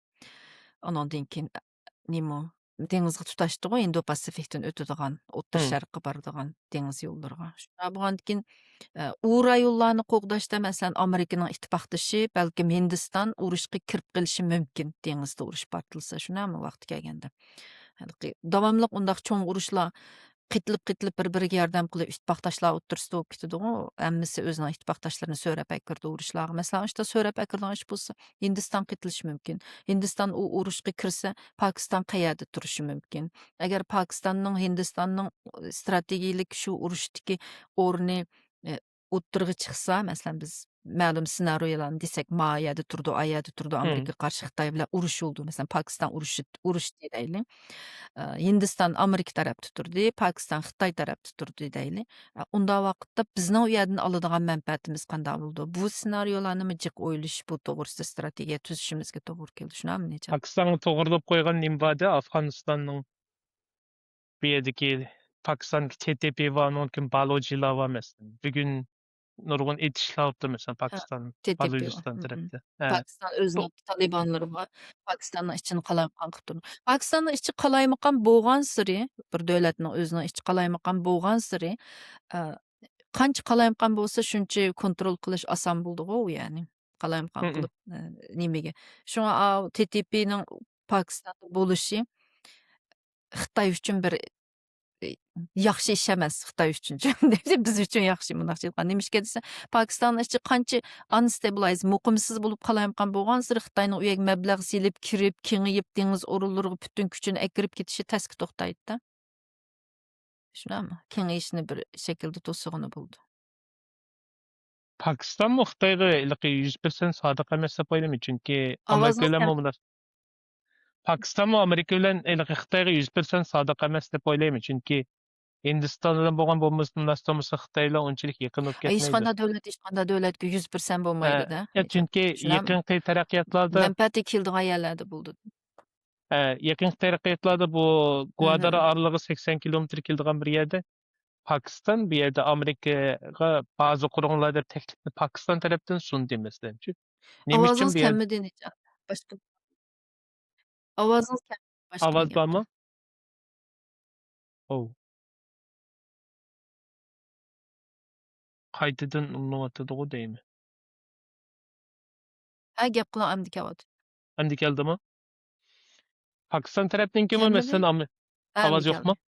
ئانىڭدىن كېيىن، نېمە، دېڭىزغا تۇتاشتىغۇ، ئىندو پاسىفىكتىن ئۆتىدىغان، ئوتتۇرا شەرققە بارىدىغان دېڭىز يوللىرىغا. شۇنداق بولغاندىن كېيىن، ئە، ئۇ رايونلارنى قوغداشتا، مەسىلەن، ئامېرىكىنىڭ ئىتتىپاقدىشى بەلكىم ھىندىستان ئۇرۇشقا كىرىپ قېلىشى مۇمكىن، دېڭىزدا ئۇرۇش پارتلىسا، شۇنداقمۇ ۋاقتى كەلگەندە. ھېلىقى داۋاملىق ئۇنداق چوڭ ئۇرۇشلار قېتىلىپ، قېتىلىپ بىر-بىرىگە ياردەم قىلىپ، ئىتتىپاقداشلار ئوتتۇرىسىدا بولۇپ كېتىدىغۇ. ھەممىسى ئۆزىنىڭ ئىتتىپاقداشلىرىنى سۆرەپ ئەكىرىدۇ ئۇرۇشلارغا. مەسىلەن، ئاشۇنداق سۆرەپ ئەكىرىدىغان ئىش بولسا، ھىندىستان قېتىلىشى مۇمكىن. ھىندىستان ئۇ ئۇرۇشقا كىرسە، پاكىستان قەيەردە تۇرۇشى مۇمكىن؟ ئەگەر پاكىستاننىڭ، ھىندىستاننىڭ ئىستراتېگىيىلىك شۇ ئۇرۇشتىكى ئورنى، ئە، ئوتتۇرىغا چىقسا، مەسىلەن، بىز مەلۇم سېنارىيولارنى دېسەك، ما يەردە تۇرىدۇ، ئا يەردە تۇرىدۇ، ئامېرىكا قارشى خىتاي بىلەن ئۇرۇش بولىدۇ، مەسىلەن، پاكىستان ئۇرۇشى، ئۇرۇش دېيەيلى. ئە، ھىندىستان ئامېرىكا تەرەپتە تۇردى، پاكىستان خىتاي تەرەپتە تۇردى دەيلى. ئە، ئۇنداق ۋاقىتتا بىزنىڭ ئۇ يەردىن ئالىدىغان مەنپەئەتىمىز قانداق بولىدۇ؟ بۇ سېنارىيولارنىمۇ جىق ئويلىشىپ، بۇ توغرىسىدا ئىستراتېگىيە تۈزۈشىمىزگە توغرا كېلىدۇ. شۇنداقمۇ، نىجات؟ پاكىستانغا توغرىلاپ قويغان نېمە بار-دە، ئافغانىستاننىڭ بۇ يەردىكى پاكىستاندىكى تې تې پې بار، ئۇنىڭدىن كېيىن بالوجىلار بار، مەسىلەن. بۈگۈن نۇرغۇن ئېتىشلار بولۇپتۇ، مەسىلەن، ھە، پاكىستان، تې تې پې بار. بالوجىستان تەرەپتە. ھە. پاكىستان ئۆزىنىڭ تالىبانلىرى بار، پاكىستاننىڭ ئىچىنى قالايمىقان قىلىپ تۇرىدۇ. پاكىستاننىڭ ئىچى قالايمىقان بولغانسېرى، بىر دۆلەتنىڭ ئۆزىنىڭ ئىچى قالايمىقان بولغانسېرى، ئە، قانچە قالايمىقان بولسا، شۇنچە كونترول قىلىش ئاسان بولىدىغۇ، يەنى. قالايمىقان قىلىپ، ئە، نېمىگە. شۇڭا ئاۋۇ تې تې پېنىڭ پاكىستاندا بولۇشى خىتاي ئۈچۈن بىر، ئى، ياخشى ئىش ئەمەس، خىتاي ئۈچۈن. بىز ئۈچۈن ياخشى، مۇنداقچە ئېيتقان. نېمىشقا دېسە، پاكىستاننىڭ ئىچى قانچە ئانستابىلايز، مۇقىمسىز بولۇپ قالايمىقان بولغانسېرى، خىتاينىڭ ئۇ يەرگە مەبلەغ سېلىپ، كىرىپ، كېڭىيىپ، دېڭىز ئورۇنلىرىغا پۈتۈن كۈچىنى ئەكىرىپ كېتىشى تەسكە توختايدۇ-دە. شۇنداقمۇ؟ كېڭىيىشنى بىر شەكىلدە توسۇغىنى بولىدۇ. پاكىستانمۇ خىتايغا ھېلىقى يۈز پىرسەنت سادىق ئەمەس دەپ ئويلايمەن، چۈنكى ئامېرىكا ئاۋازىڭىز بىلەن كەم. مۇ-، پاكىستانمۇ ئامېرىكا بىلەن ھېلىقى خىتايغا يۈز پىرسەنت سادىق ئەمەس دەپ ئويلايمەن، چۈنكى ھىندىستان بىلەن بولغان بولمىسا، مۇناسىۋىتى بولمىسا، خىتاي بىلەن ئۇنچىلىك يېقىن بولۇپ كەتمەيدۇ. ھېچقانداق دۆلەت، ھېچقانداق دۆلەتكە يۈز پىرسەنت ھە، بولمايدۇ-دە. يا، چۈنكى شۇنداقمۇ؟ يېقىنقى تەرەققىياتلاردا مەنپەئەتى كېلىدىغان يەرلەردە بولىدۇ. ھە، يېقىنقى تەرەققىياتلاردا بۇ گۇۋادارا ئارىلىقى سەكسەن كىلومېتىر كېلىدىغان بىر يەردە پاكىستان بۇ يەردە ئامېرىكىغا بازا قۇرۇڭلار دەپ تەكلىپنى پاكىستان تەرەپتىن سۇندى، مەسىلەن. نېمە ئۈچۈن ئاۋازىڭىز بۇ يەردە كەممىدى، نىجات؟ باشقا، ئاۋازىڭىز كەم، باشقا ئاۋاز بارمۇ؟ ئوۋ. قايتىدىن ئۇلىنىۋاتىدىغۇ دەيمەن. ھە، گەپ قىلىڭ، ئەمدى كەلدى. ئەمدى كەلدىمۇ؟ پاكىستان تەرەپنىڭكىمۇ، كەلمىدى. مەسىلەن، ئامې-، ھە، ئاۋاز ئەمدى يوقمۇ؟ كەلدى.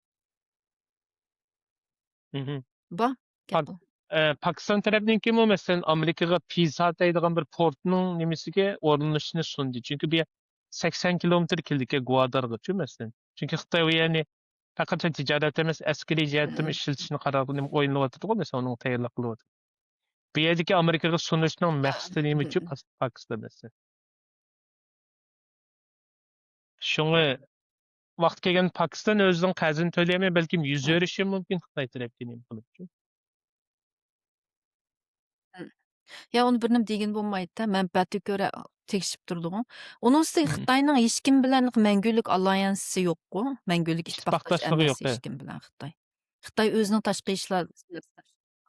مھم. بار، گەپ پاك-، قىلىڭ. ئە، پاكىستان تەرەپنىڭكىمۇ، مەسىلەن، ئامېرىكىغا پىزا دەيدىغان بىر پورتنىڭ نېمىسىگە ئورۇنلىشىشنى سۇندى. چۈنكى بۇ يەر سەكسەن كىلومېتىر كېلىدىكەن گۇۋادارغىچۇ، مەسىلەن. چۈنكى خىتاي ئۇ يەرنى پەقەت تىجارەت ئەمەس، ئەسكىرىي جەھەتتىمۇ ئىشلىتىشنى قارار قىلىپ ئويلىنىۋاتىدىغۇ، مەسىلەن، ئۇنىڭ تەييارلىق قىلىۋاتىدۇ. بۇ يەردىكى ئامېرىكىغا سۇنۇشنىڭ مەقسىتى نېمە ئۈچۈن پاس-، پاكىستان دېسە؟ شۇڭا ۋاقتى كەلگەندە پاكىستان ئۆزىنىڭ قەرزىنى تۆلىيەلمەي، بەلكىم يۈز بېرىشى مۇمكىن خىتاي تەرەپكە نېمە قىلىپ. يا، ئۇنى بىر نېمە دېگىلى بولمايدۇ-دە، مەنپەئەتىگە كۆرە تېگىشىپ تۇرىدىغۇ. ئۇنىڭ ئۈستىگە خىتاينىڭ ھېچكىم بىلەن مەڭگۈلۈك ئاللىيانسى يوققۇ، مەڭگۈلۈك ئىتتىپاقداش ئەمەس ھېچكىم بىلەن خىتاي. خىتاي ئۆزىنىڭ تاشقى ئىشلار،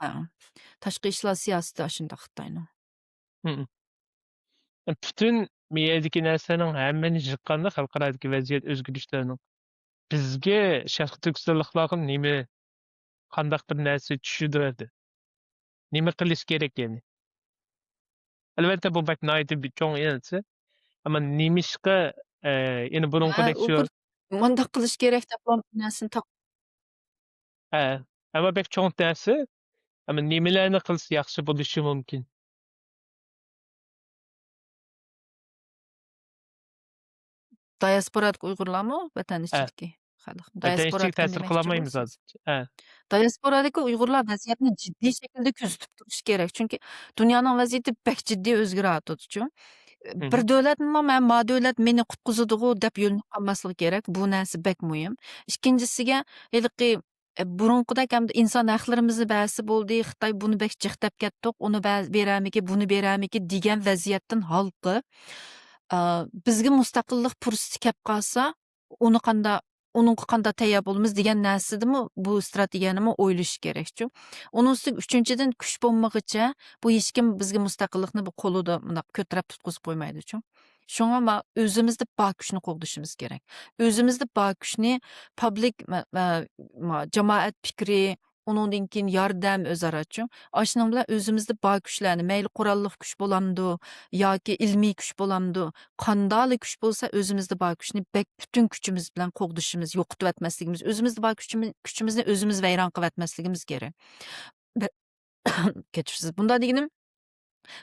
ھە، تاشقى ئىشلار سىياسىتى ئاشۇنداق خىتاينىڭ. مم. پۈتۈن مېيەدىكى نەرسىلەرنىڭ ھەممىنى يىغقاندا، خەلقئارادىكى ۋەزىيەت ئۆزگىرىشلەرنىڭ بىزگە، شەرقىي تۈركىستانلىقلارغا نېمە، قانداق بىر نەرسە چۈشىدۇ ئەمدى؟ نېمە قىلىش كېرەك يەنى؟ ئەلۋەتتە، بۇ بەك ناھايىتى بىر چوڭ نەرسە. ئەمما نېمىشقا، ئە، يەنە ھە، بۇرۇنقىدەك ئۇ شۇ بىر مۇنداق قىلىش كېرەك دەپ نەرسىنى تاپ- ھە، ئەمما بەك چوڭ نەرسە. ئەمما نېمىلەرنى قىلسا ياخشى بولۇشى مۇمكىن؟ دىياسپورادىكى ئۇيغۇرلارمۇ ۋەتەن ھە. ئىچىدىكى خەلق؟ ۋەتەن ئىچىدىكى دىياسپورادىكى تەسىر نېمە ئىشچى قىلالمايمىز بولسۇن؟ ھازىرچە. ھە. دىياسپورادىكى ئۇيغۇرلار ۋەزىيەتنى جىددىي شەكىلدە كۆزىتىپ تۇرۇشى كېرەك. چۈنكى دۇنيانىڭ ۋەزىيىتى بەك جىددىي ئۆزگىرىۋاتىدۇچۇ. مھم. بىر دۆلەتمۇ مەن ما دۆلەت مېنى قۇتقۇزىدىغۇ دەپ يۆلىنىپ قالماسلىقى كېرەك. بۇ نەرسە بەك مۇھىم. ئىككىنچىسىگە، ھېلىقى ئە، بۇرۇنقىدەك ئەمدى ئىنسان ھەقلىرىمىزنى بەرسە بولدى، خىتاي بۇنى بەك جىق دەپ كەتتۇق، ئۇنى بە-، بېرەرمىكىن، بۇنى بېرەرمىكىن دېگەن ۋەزىيەتتىن ھالقىپ، ئە، بىزگە مۇستەقىللىق پۇرسىتى كەپ قالسا، ئۇنى قاندا-، ئۇنىڭغا قانداق تەييار بولىمىز دېگەن نەرسىدىمۇ بۇ ئىستراتېگىيەنىمۇ ئويلىشىش كېرەكچۇ. ئۇنىڭ ئۈستىگە ئۈچىنچىدىن، كۈچ بولمىغىچە بۇ ھېچكىم بىزگە مۇستەقىللىقنى بۇ قولىدا مۇنداق كۆتۈرەپ تۇتقۇزۇپ قويمايدۇچۇ. شۇڭا ما ئۆزىمىزدە بار كۈچنى قوغدىشىمىز كېرەك. ئۆزىمىزدە بار كۈچنى پابلىك، مە-، مە-، ما-، جامائەت پىكرى، ئۇنىڭدىن كېيىن ياردەم ئۆزئاراچۇ. ئاشۇنىڭ بىلەن ئۆزىمىزدە بار كۈچلەرنى، مەيلى قوراللىق كۈچ بولامدۇ ياكى ئىلمىي كۈچ بولامدۇ، قانداقلا كۈچ بولسا، ئۆزىمىزدە بار كۈچنى بەك پۈتۈن كۈچىمىز بىلەن قوغدىشىمىز، يوقىتىۋەتمەسلىكىمىز، ئۆزىمىزدە بار كۈچىمىز، كۈچىمىزنى ئۆزىمىز ۋەيران قىلىۋەتمەسلىكىمىز كېرەك. بىر، كەچۈرسىز، بۇنداق دېگىنىم،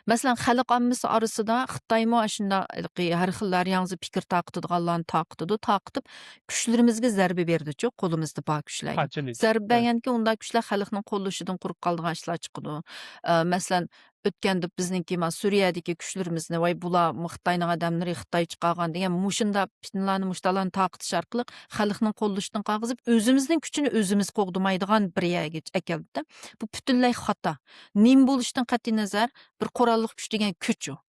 مەسىلەن، خەلق ئاممىسى ئارىسىدا خىتايمۇ ئاشۇنداق ھېلىقى ھەر خىل ھەر ياڭزا پىكىر تارقىتىدىغانلارنى تارقىتىدۇ، تارقىتىپ، كۈچلىرىمىزگە زەربە بېرىدىچۇ، قولىمىزدا بار كۈچلەرگە. قاچىلى. زەربە بەرگەندىكىن ئۇنداق كۈچلەر خەلقنىڭ قوللىشىدىن قۇرۇق قالىدىغان ئىشلار چىقىدۇ. ئە، مەسىلەن، ئۆتكەندە بىزنىڭكى ما سۈرىيەدىكى كۈچلىرىمىزنى، ۋاي، بۇلار خىتاينىڭ ئادەملىرى، خىتاي چىقارغان دېگەن مۇشۇنداق پىتنىلارنى، مۇشتالارنى تارقىتىش ئارقىلىق خەلقنىڭ قوللىشىدىن قالغۇزۇپ، ئۆزىمىزنىڭ كۈچىنى ئۆزىمىز قوغدىمايدىغان بىر يەرگە ئەكەلدى. بۇ پۈتۈنلەي خاتا. نېمە بولۇشتىن قەتئىينەزەر، بىر قوراللىق كۈچ دېگەن كۈچ ئۇ.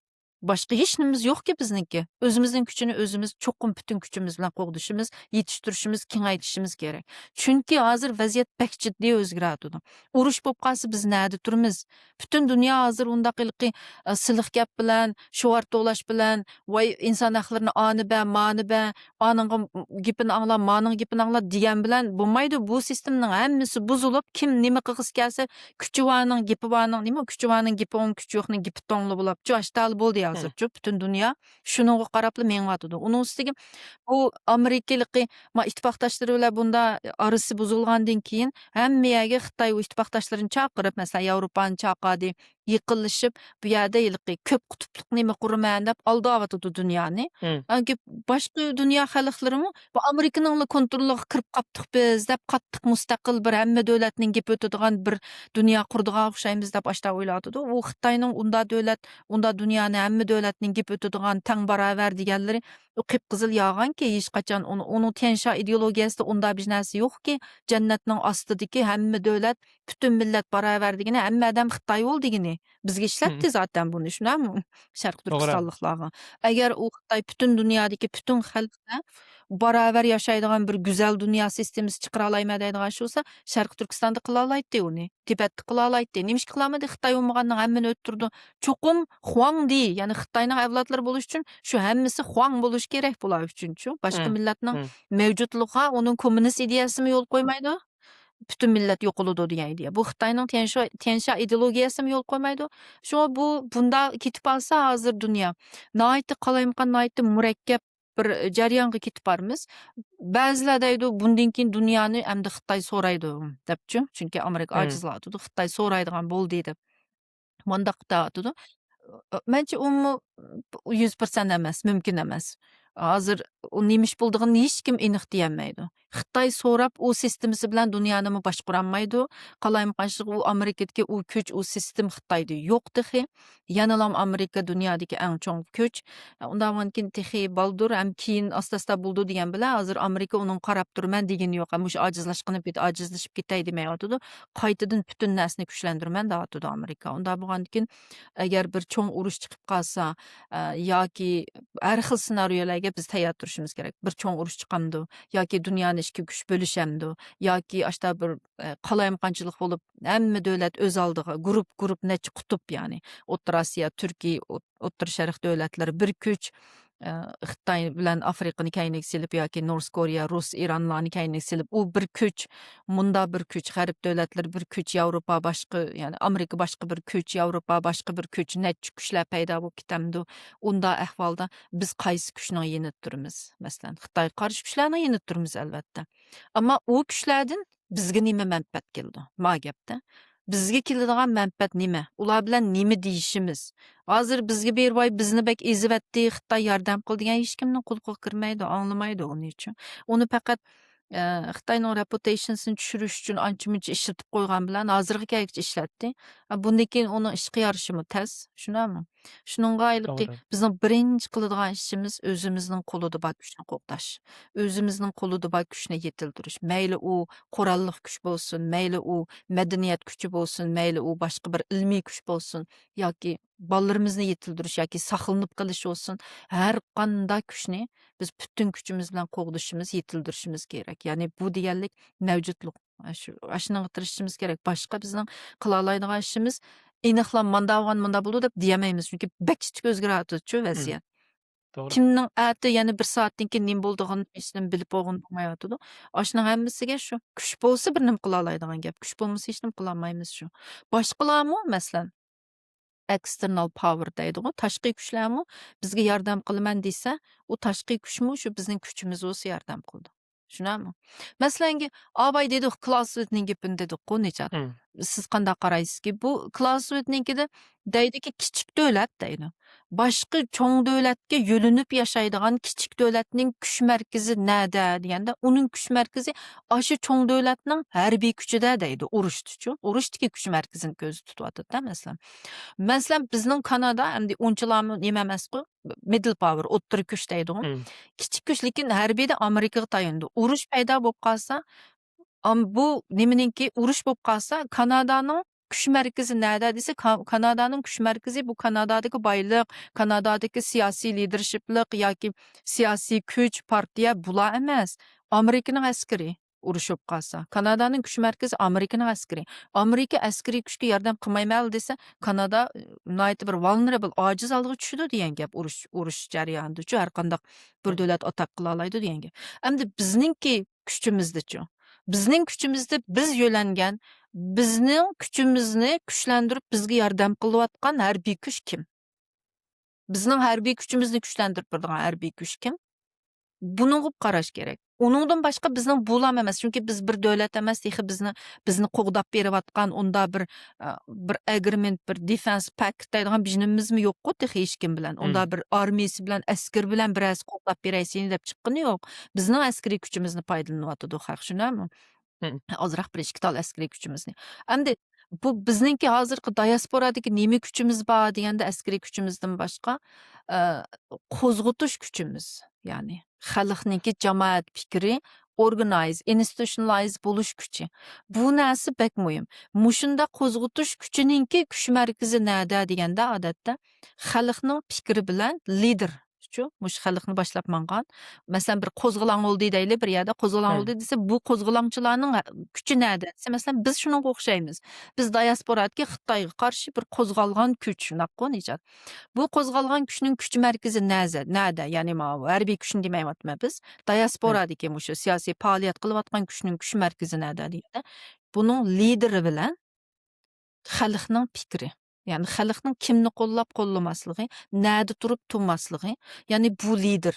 باشقا ھېچ نېمىمىز يوقكى بىزنىڭكى. ئۆزىمىزنىڭ كۈچىنى ئۆزىمىز چوقۇم پۈتۈن كۈچىمىز بىلەن قوغدىشىمىز، يېتىشتۈرۈشىمىز، كېڭەيتىشىمىز كېرەك. چۈنكى ھازىر ۋەزىيەت بەك جىددىي ئۆزگىرىۋاتىدۇ. ئۇرۇش بولۇپ قالسا، بىز نەدە تۇرىمىز؟ پۈتۈن دۇنيا ھازىر ئۇنداق ھېلىقى، ئە، سىلىق گەپ بىلەن، شوۋار توۋلاش بىلەن، ۋاي، ئىنسان ھەقلىرىنى ئانى بە، مانى بە، ئانىڭغا گېپىنى ئاڭلا، مانىڭ گېپىنى ئاڭلا دېگەن بىلەن بولمايدۇ. بۇ سىستېمىنىڭ ھەممىسى بۇزۇلۇپ، كىم نېمە قىلغۇسى كەلسە، كۈچى بارنىڭ گېپى بارنىڭ، نېمە، كۈچى بارنىڭ گېپى ئوڭ، كۈچى يوقنىڭ گېپى توڭلا بولاپچۇ. ئاشتالى بولدى ھازىرچۇ پۈتۈن دۇنيا. شۇنىڭغا قاراپلا مېڭىۋاتىدۇ. ئۇنىڭ ئۈستىگە بۇ ئامېرىكىلىقى ما ئىتتىپاقداشلىرى بىلەن بۇندا ئارىسى بۇزۇلغاندىن كېيىن، ھەممە يەرگە خىتاي ئۇ ئىتتىپاقداشلىرىنى چاقىرىپ، مەسىلەن، ياۋروپانى چاقىردى، يېقىنلىشىپ، بۇ يەردە ھېلىقى كۆپ قۇتۇپلۇق نېمە قۇرىمەن دەپ ئالداۋاتىدۇ دۇنيانى. ئانكى باشقا دۇنيا خەلقلىرىمۇ بۇ ئامېرىكىنىڭلا كونترولىغا كىرىپ قاپتۇق بىز دەپ، قاتتىق مۇستەقىل بىر ھەممە دۆلەتنىڭ گېپى ئۆتىدىغان بىر دۇنيا قۇرىدىغان ئوخشايمىز دەپ ئاشتا ئويلاۋاتىدۇ. ئۇ خىتاينىڭ ئۇندا دۆلەت، ئۇندا دۇنيانى ھەممە دۆلەتنىڭ گېپى ئۆتىدىغان تەڭ باراۋەر دېگەنلىرى ئۇ قىپقىزىل يالغانكى، ھېچقاچان ئۇنى، ئۇنىڭ تيەنشا ئىدېئولوگىيەسىدە ئۇنداق بىر نەرسە يوقكى، جەننەتنىڭ ئاستىدىكى ھەممە دۆلەت، پۈتۈن مىللەت باراۋەر دېگىنى، ھەممە ئادەم خىتاي بول دېگىنى. بىزگە ئىشلەتتى زاتەن بۇنى، شۇنداقمۇ؟ شەرقىي تۈركىستانلىقلارغا. ئەگەر ئۇ خىتاي پۈتۈن دۇنيادىكى پۈتۈن خەلقلەر باراۋەر ياشايدىغان بىر گۈزەل دۇنيا سىستېمىسى چىقىرالايمەن دەيدىغان ئىش بولسا، شەرقىي تۈركىستاندا قىلالايتتى ئۇنى. تىبەتتە قىلالايتتى. نېمىشقا قىلالمىدى؟ خىتاي بولمىغاندىن ھەممىنى ئۆتتۈردى. چوقۇم خۇاڭدى، يەنى خىتاينىڭ ئەۋلادلىرى بولۇش ئۈچۈن شۇ ھەممىسى خۇاڭ بولۇش كېرەك بۇلار ئۈچۈنچۇ. باشقا مىللەتنىڭ مەۋجۇتلۇقىغا ئۇنىڭ كوممۇنىست ئىدىيەسىمۇ يول قويمايدۇ. پۈتۈن مىللەت يوقىلىدۇ دېگەن ئىدىيە. بۇ خىتاينىڭ تيەنشا-، تيەنشا ئىدېئولوگىيەسىمۇ يول قويمايدۇ. شۇڭا بۇ، بۇنداق كېتىپ قالسا ھازىر دۇنيا ناھايىتى قالايمىقان، ناھايىتى مۇرەككەپ بىر جەريانغا كېتىپ بارىمىز. بەزىلەر دەيدۇ، بۇندىن كېيىن دۇنيانى ئەمدى خىتاي سورايدۇ دەپچۇ. چۈنكى ئامېرىكا ئاجىزلاۋاتىدۇ، خىتاي سورايدىغان بولدى دەپ. مانداق كېتىۋاتىدۇ. مەنچە ئۇمۇ يۈز پىرسەنت ئەمەس، مۇمكىن ئەمەس. ھازىر ئۇ نېمە ئىش بولىدىغىنىنى ھېچكىم ئېنىق دېيەلمەيدۇ. خىتاي سوراپ، ئۇ سىستېمىسى بىلەن دۇنيانىمۇ باشقۇرالمايدۇ. قالايمىقانچىلىق ئۇ ئامېرىكىدىكى ئۇ كۈچ، ئۇ سىستېم خىتايدا يوق تېخى. يەنىلام ئامېرىكا دۇنيادىكى ئەڭ چوڭ كۈچ. ئۇنداق بولغاندىكىن تېخى بالدۇر، ھەم كېيىن ئاستا-ئاستا بولىدۇ دېگەن بىلەن، ھازىر ئامېرىكا ئۇنىڭغا قاراپ تۇرىمەن دېگىنى يوق. ھەم مۇشۇ ئاجىزلاشقىنى بىت-، ئاجىزلىشىپ كېتەي دېمەيۋاتىدۇ. قايتىدىن پۈتۈن نەرسىنى كۈچلەندۈرىمەن دەۋاتىدۇ ئامېرىكا. ئۇنداق بولغاندىكىن، ئەگەر بىر چوڭ ئۇرۇش چىقىپ قالسا، ئە، ياكى ھەر خىل سېنارىيولارغا بىز تەييار تۇرۇشىمىز كېرەك. بىر چوڭ ئۇرۇش چىقامدۇ؟ ياكى دۇنيانى ئىككى كۈچ بۆلۈشەمدۇ؟ ياكى ئاشتا بىر، ئە، قالايمىقانچىلىق بولۇپ، ھەممە دۆلەت ئۆز ئالدىغا گۇرۇپ، گۇرۇپ نەچچە قۇتۇپ، يەنى ئوتتۇرا ئاسىيا، تۈركىي، ئوت-، ئوتتۇرا شەرق دۆلەتلىرى بىر كۈچ، ئە، خىتاي بىلەن ئافرىقىنى كەينىگە سېلىپ ياكى نورس كورېيە، رۇس، ئىرانلارنى كەينىگە سېلىپ، ئۇ بىر كۈچ، مۇندا بىر كۈچ، غەرب دۆلەتلىرى بىر كۈچ، ياۋروپا باشقا، يەنى ئامېرىكا باشقا بىر كۈچ، ياۋروپا باشقا بىر كۈچ، نەچچە كۈچلەر پەيدا بولۇپ كېتەمدۇ؟ ئۇنداق ئەھۋالدا بىز قايسى كۈچنىڭ يېنىدا تۇرىمىز؟ مەسىلەن، خىتايغا قارشى كۈچلەرنىڭ يېنىدا تۇرىمىز، ئەلۋەتتە. ئەمما ئۇ كۈچلەردىن بىزگە نېمە مەنپەئەت كېلىدۇ؟ ما گەپتە. بىزگە كېلىدىغان مەنپەئەت نېمە؟ ئۇلار بىلەن نېمە دېيىشىمىز؟ ھازىر بىزگە بېرىپ، ۋاي، بىزنى بەك ئېزىۋەتتى، خىتاي ياردەم قىل دېگەن ھېچكىمنىڭ قۇلىقىغا كىرمەيدۇ، ئاڭلىمايدۇ ئۇنى. ئۇنى پەقەت، ئە، خىتاينىڭ رېپۇتېيشنسىنى چۈشۈرۈش ئۈچۈن ئانچە-مۇنچە ئىشلىتىپ قويغان بىلەن، ھازىرغا كەلگۈچە ئىشلەتتى. ئە، بۇندىن كېيىن ئۇنىڭ ئىشقا يارىشىمۇ تەس، شۇنداقمۇ؟ شۇنىڭغا ھېلىقى بىزنىڭ بىرىنچى قىلىدىغان ئىشىمىز ئۆزىمىزنىڭ قولىدا بار كۈچنى قوغداش، ئۆزىمىزنىڭ قولىدا بار كۈچنى يېتىلدۈرۈش. مەيلى ئۇ قوراللىق كۈچ بولسۇن، مەيلى ئۇ مەدەنىيەت كۈچى بولسۇن، مەيلى ئۇ باشقا بىر ئىلمىي كۈچ بولسۇن ياكى بالىلىرىمىزنى يېتىلدۈرۈش ياكى ساقلىنىپ قېلىش بولسۇن، ھەر قانداق كۈچنى بىز پۈتۈن كۈچىمىز بىلەن قوغدىشىمىز، يېتىلدۈرۈشىمىز كېرەك. يەنى بۇ دېگەنلىك مەۋجۇتلۇق. ئاشۇ، ئاشۇنىڭغا تىرىشىشىمىز كېرەك. باشقا بىزنىڭ قىلالايدىغان ئىشىمىز ئېنىقلا ماندا بولغان، مۇندا بولىدۇ دەپ دېيەلمەيمىز. چۈنكى بەك تېز ئۆزگىرىۋاتىدۇچۇ ۋەزىيەت. توغرا. كىمنىڭ ئەتە يەنە بىر سائەتتىن كېيىن نېمە بولىدىغىنىنى ھېچنېمە بىلىپ بولغىنى بولمايۋاتىدۇ. ئاشۇنىڭ ھەممىسىگە شۇ. كۈچ بولسا بىر نېمە قىلالايدىغان گەپ. كۈچ بولمىسا ھېچنېمە قىلالمايمىز شۇ. باشقىلارمۇ، مەسىلەن، external power دەيدىغۇ، تاشقى كۈچلەرمۇ بىزگە ياردەم قىلىمەن دېسە، ئۇ تاشقى كۈچمۇ شۇ بىزنىڭ كۈچىمىز بولسا ياردەم قىلىدۇ. چۈشىنەمۇ؟ مەسىلەنكى، ئاباي دېدۇق، كلاۋزېۋېتنىڭ گېپىنى دېدۇققۇ، نىجات. مم. سىز قانداق قارايسىزكى؟ بۇ كلاۋزېۋېتنىڭكىدە دەيدۇكى، كىچىك دۆلەت دەيدۇ. باشقا چوڭ دۆلەتكە يۆلىنىپ ياشايدىغان كىچىك دۆلەتنىڭ كۈچ مەركىزى نەدە دېگەندە، ئۇنىڭ كۈچ مەركىزى ئاشۇ چوڭ دۆلەتنىڭ ھەربىي كۈچىدە دەيدۇ، ئۇرۇشتىچۇ. ئۇرۇشتىكى كۈچ مەركىزىنى كۆزدە تۇتۇۋاتىدۇ-دە، مەسىلەن. مەسىلەن، بىزنىڭ كانادا ئەمدى ئۇنچىلامۇ نېمە ئەمەسقۇ، مىدل پاۋېر، ئوتتۇرا كۈچ دەيدىغۇ. مم. كىچىك كۈچ، لېكىن ھەربىيدە ئامېرىكىغا تايىنىدۇ. ئۇرۇش پەيدا بولۇپ قالسا، ئام-، بۇ نېمىنىڭكى، ئۇرۇش بولۇپ قالسا، كانادانىڭ كۈچ مەركىزى نەدە دېسە، كا-، كانادانىڭ كۈچ مەركىزى بۇ كانادادىكى بايلىق، كانادادىكى سىياسىي لىدېرشىپلىق ياكى سىياسىي كۈچ، پارتىيە، بۇلار ئەمەس. ئامېرىكىنىڭ ئەسكىرى ئۇرۇش بولۇپ قالسا، كانادانىڭ كۈچ مەركىزى ئامېرىكىنىڭ ئەسكىرى. ئامېرىكا ئەسكىرىي كۈچكە ياردەم قىلمايمەن دېسە، كانادا، ئى، ناھايىتى بىر vulnerable، ئاجىز ھالغا چۈشىدۇ دېگەن گەپ. ئۇرۇش، ئۇرۇش جەريانىدىچۇ، ھەر قانداق بىر دۆلەت ئاتاك قىلالايدۇ دېگەن گەپ. ئەمدى بىزنىڭكى كۈچىمىزدىچۇ؟ بىزنىڭ كۈچىمىزدە بىز يۆلەنگەن، بىزنىڭ كۈچىمىزنى كۈچلەندۈرۈپ، بىزگە ياردەم قىلىۋاتقان ھەربىي كۈچ كىم؟ بىزنىڭ ھەربىي كۈچىمىزنى كۈچلەندۈرۈپ بېرىدىغان ھەربىي كۈچ كىم؟ بۇنىڭغا قاراش كېرەك. ئۇنىڭدىن باشقا بىزنىڭ بۇلام ئەمەس، چۈنكى بىز بىر دۆلەت ئەمەس، تېخى بىزنى، بىزنى قوغداپ بېرىۋاتقان ئۇندا بىر، ئە، بىر ئەگرىمېنت، بىر دىفېنس پاكت دەيدىغان بىر نېمىمىزمۇ يوققۇ تېخى ھېچكىم بىلەن. ئۇندا مم. بىر ئارمىيىسى بىلەن، ئەسكىرى بىلەن بىرەرسى قوغداپ بېرەي سېنى دەپ چىققىنى يوق. بىزنىڭ ئەسكىرىي كۈچىمىزنى پايدىلىنىۋاتىدۇ خەق، شۇنداقمۇ؟ مم. ئازراق بىر ئىككى تال ئەسكىرىي كۈچىمىزنى. ئەمدى بۇ بىزنىڭكى ھازىرقى دىياسپورادىكى نېمە كۈچىمىز بار دېگەندە، ئەسكىرىي كۈچىمىزدىن باشقا، ئە، قوزغىتىش كۈچىمىز، يەنى خەلقنىڭكى جامائەت پىكرى، ئورگانايز، ئىنستىتۇشنالايز بولۇش كۈچى. بۇ نەرسە بەك مۇھىم. مۇشۇنداق قوزغىتىش كۈچىنىڭكى كۈچ مەركىزى نەدە دېگەندە، ئادەتتە خەلقنىڭ پىكرى بىلەن لىدېر، شۇ، مۇشۇ خەلقنى باشلاپ ماڭغان. مەسىلەن، بىر قوزغىلاڭ بولدى دەيلى، بىر يەردە قوزغىلاڭ مم. بولدى دېسە، بۇ قوزغىلاڭچىلارنىڭ ھە-، كۈچى نەدە دېسە، مەسىلەن، بىز شۇنىڭغا ئوخشايمىز. بىز دىياسپورادىكى خىتايغا قارشى بىر قوزغالغان كۈچ، شۇنداققۇ، نىجات؟ بۇ قوزغالغان كۈچنىڭ كۈچ مەركىزى نەزە-، نەدە؟ يەنى ماۋۇ ھەربىي كۈچنى دېمەيۋاتىمەن بىز. دىياسپورادىكى مۇشۇ سىياسىي پائالىيەت قىلىۋاتقان كۈچنىڭ كۈچ مەركىزى نەدە دېگەندە، بۇنىڭ لىدېرى بىلەن خەلقنىڭ پىكرى، يەنى خەلقنىڭ كىمنى قوللاپ قوللىماسلىقى، نەدە تۇرۇپ تۇرماسلىقى، يەنى بۇ لىدېر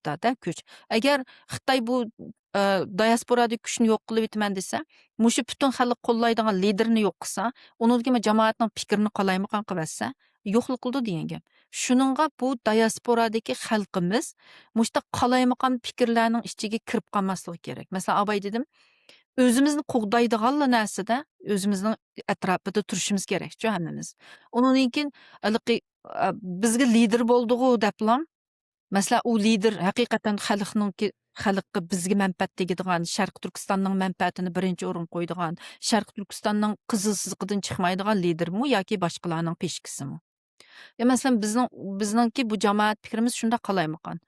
دە كۈچ. ئەگەر خىتاي بۇ، ئە، دىياسپورادىكى كۈچنى يوق قىلىۋېتىمەن دېسە، مۇشۇ پۈتۈن خەلق قوللايدىغان لىدېرنى يوق قىلسا، ئۇنىڭدىن كېيىن جامائەتنىڭ پىكرىنى قالايمىقان قىلىۋەتسە، يوقلا قىلىدۇ دېگەن گەپ. شۇنىڭغا بۇ دىياسپورادىكى خەلقىمىز مۇشۇنداق قالايمىقان پىكىرلەرنىڭ ئىچىگە كىرىپ قالماسلىقى كېرەك. مەسىلەن، ئاباي دېدىم، ئۆزىمىزنى قوغدايدىغانلا نەرسىدە ئۆزىمىزنىڭ ئەتراپىدا تۇرۇشىمىز كېرەكچۇ ھەممىمىز. ئۇنىڭدىن كېيىن ھېلىقى، ئە، بىزگە لىدېر بولدىغۇ دەپلا، مەسىلەن، ئۇ لىدېر ھەقىقەتەن خەلقنىڭكى، خەلققە، بىزگە مەنپەئەت تېگىدىغان، شەرقىي تۈركىستاننىڭ مەنپەئەتىنى بىرىنچى ئورۇنغا قويىدىغان، شەرقىي تۈركىستاننىڭ قىزىل سىزىقىدىن چىقمايدىغان لىدېرمۇ ياكى باشقىلارنىڭ پېشكىسىمۇ؟ يا مەسىلەن، بىزنىڭ، بىزنىڭكى بۇ جامائەت پىكرىمىز شۇنداق قالايمىقان.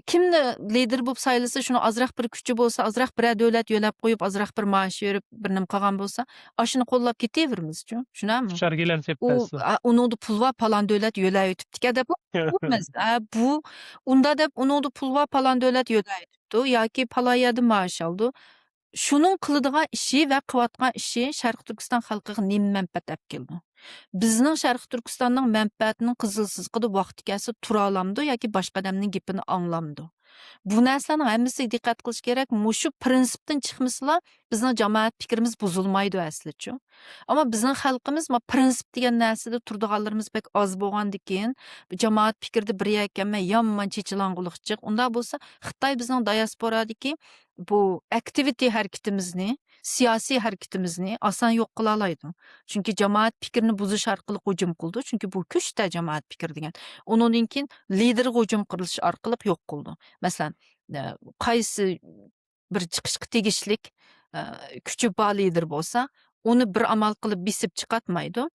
كىمنى لىدېر بولۇپ سايلىسا، شۇنىڭ ئازراق بىر كۈچى بولسا، ئازراق بىرەر دۆلەت يۆلەپ قويۇپ، ئازراق بىر مائاش بېرىپ، بىر نېمە قىلغان بولسا، ئاشۇنى قوللاپ كېتىۋېرىمىزچۇ، شۇنداقمۇ؟ ئۇچار گىلەم سېلىپ ئۇ، بەرسە. ئا، ئۇنىڭدا پۇل بار، پالان دۆلەت يۆلەۋېتىپتىكەن دەپ ئۇ ئەمەس. ئا، بۇ، ئۇندا دەپ، ئۇنىڭدا پۇل بار، پالان دۆلەت يۆلەۋېتىپتۇ ياكى پالان يەردىن مائاش ئالىدۇ. شۇنىڭ قىلىدىغان ئىشى ۋە قىلىۋاتقان ئىشى شەرقىي تۈركىستان خەلقىگە نېمە مەنپەئەت ئەپ كېلىدۇ؟ بىزنىڭ شەرقىي تۈركىستاننىڭ مەنپەئەتىنىڭ قىزىل سىزىقىدا ۋاقتى كەلسە تۇرالامدۇ ياكى باشقا ئادەمنىڭ گېپىنى ئاڭلامدۇ؟ بۇ نەرسىلەرنىڭ ھەممىسىگە دىققەت قىلىش كېرەك. مۇشۇ پرىنسىپتىن چىقمىسىلا، بىزنىڭ جامائەت پىكرىمىز بۇزۇلمايدۇ ئەسلىچۇ. ئەمما بىزنىڭ خەلقىمىز، ما، پرىنسىپ دېگەن نەرسىدە تۇرىدىغانلىرىمىز بەك ئاز بولغاندىكىن، جامائەت پىكرىدە بىر يەرگە كەلمەي، يامان چېچىلاڭغۇلۇق جىق. ئۇنداق بولسا، خىتاي بىزنىڭ دىياسپورادىكى بۇ ئەكتىۋىتى ھەرىكىتىمىزنى، سىياسىي ھەرىكىتىمىزنى ئاسان يوق قىلالايدۇ. چۈنكى جامائەت پىكرىنى بۇزۇش ئارقىلىق ھۇجۇم قىلىدۇ. چۈنكى بۇ كۈچتە جامائەت پىكرى دېگەن. ئۇنىڭدىن كېيىن لىدېرغا ھۇجۇم قىلىش ئارقىلىق يوق قىلىدۇ. مەسىلەن، ئە، قايسى بىر چىقىشقا تېگىشلىك، ئە، كۈچى بار لىدېر بولسا، ئۇنى بىر ئامال قىلىپ بېسىپ چىقارتمايدۇ.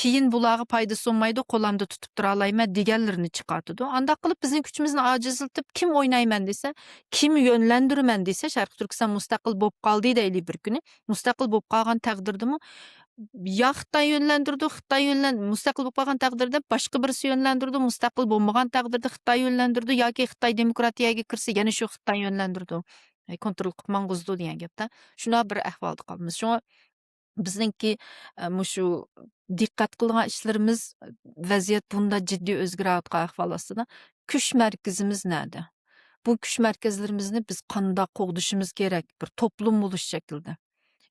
كېيىن بۇلارغا پايدىسى بولمايدۇ، قولامدا تۇتۇپ تۇرالايمەن دېگەنلىرىنى چىقارتىدۇ. ئانداق قىلىپ بىزنىڭ كۈچىمىزنى ئاجىزلىتىپ، كىم ئوينايمەن دېسە، كىم يۆنلەندۈرىمەن دېسە، شەرقىي تۈركىستان مۇستەقىل بولۇپ قالدى دەيلى بىر كۈنى. مۇستەقىل بولۇپ قالغان تەقدىردىمۇ يا خىتاي يۆنلەندۈرىدۇ، خىتاي يۆنلەن-، مۇستەقىل بولۇپ قالغان تەقدىردە باشقا بىرسى يۆنلەندۈرىدۇ، مۇستەقىل بولمىغان تەقدىردە خىتاي يۆنلەندۈرىدۇ ياكى خىتاي دېموكراتىيەگە كىرسە يەنە شۇ خىتاي يۆنلەندۈرىدۇ. ئە، كونترول قىلىپ ماڭغۇزىدۇ دېگەن گەپتە. شۇنداق بىر ئەھۋالدا قالىمىز. شۇڭا بىزنىڭكى، ئە، مۇشۇ دىققەت قىلىدىغان ئىشلىرىمىز، ۋەزىيەت بۇنداق جىددىي ئۆزگىرىۋاتقان ئەھۋال ئاستىدا كۈچ مەركىزىمىز نەدە؟ بۇ كۈچ مەركەزلىرىمىزنى بىز قانداق قوغدىشىمىز كېرەك؟ بىر توپلۇم بولۇش شەكلىدە.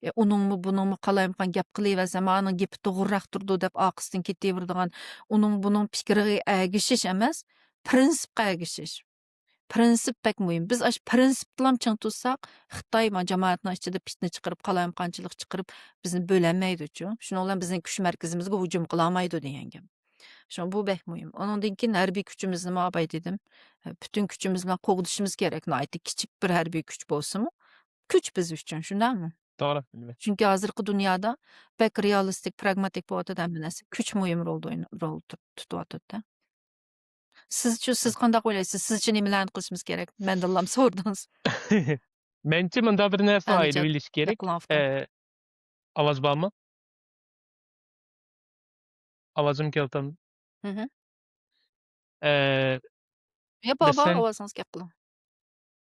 ئە، ئۇنىڭمۇ، بۇنىڭمۇ قالايمىقان گەپ قىلىۋەرسە، مانىڭ گېپى توغرىراق تۇرىدۇ دەپ ئارقىسىدىن كېتىۋېرىدىغان، ئۇنىڭ، بۇنىڭ پىكرىگە ئەگىشىش ئەمەس، پرىنسىپقا ئەگىشىش. پرىنسىپ بەك مۇھىم. بىز ئاشۇ پرىنسىپتىلا چىڭ تۇرساق، خىتاي ما جامائەتنىڭ ئىچىدە پىتنە چىقىرىپ، قالايمىقانچىلىق چىقىرىپ، بىزنى بۆلەلمەيدۇچۇ. شۇنىڭ بىلەن بىزنىڭ كۈچ مەركىزىمىزگە ھۇجۇم قىلالمايدۇ دېگەن گەپ. شۇڭا بۇ بەك مۇھىم. ئۇنىڭدىن كېيىن ھەربىي كۈچىمىزنىمۇ ئاباي دېدىم، پۈتۈن كۈچىمىز بىلەن قوغدىشىمىز كېرەك. ناھايىتى كىچىك بىر ھەربىي كۈچ بولسىمۇ، كۈچ بىز ئۈچۈن، شۇنداقمۇ؟ توغرا. چۈنكى ھازىرقى دۇنيادا بەك رېئالىستىك، پراگماتىك بولۇۋاتىدۇ ھەممە نەرسە. كۈچ مۇھىم رول ئوينا-، رول تۇت-، تۇتۇۋاتىدۇ. سىزچۇ، سىز قانداق ئويلايسىز؟ سىزچە نېمىلەرنى قىلىشىمىز كېرەك؟ مەندىنلا سورىدىڭىز. مەنچە مۇنداق بىر نەرسە ئايرىۋېلىش كېرەك. ئە، ئاۋاز بارمۇ؟ ئاۋازىم كېلىۋاتامدۇ؟ ئە، يا، بار، بار، مەسىلەن، ئاۋازىڭىز گەپ قىلىڭ.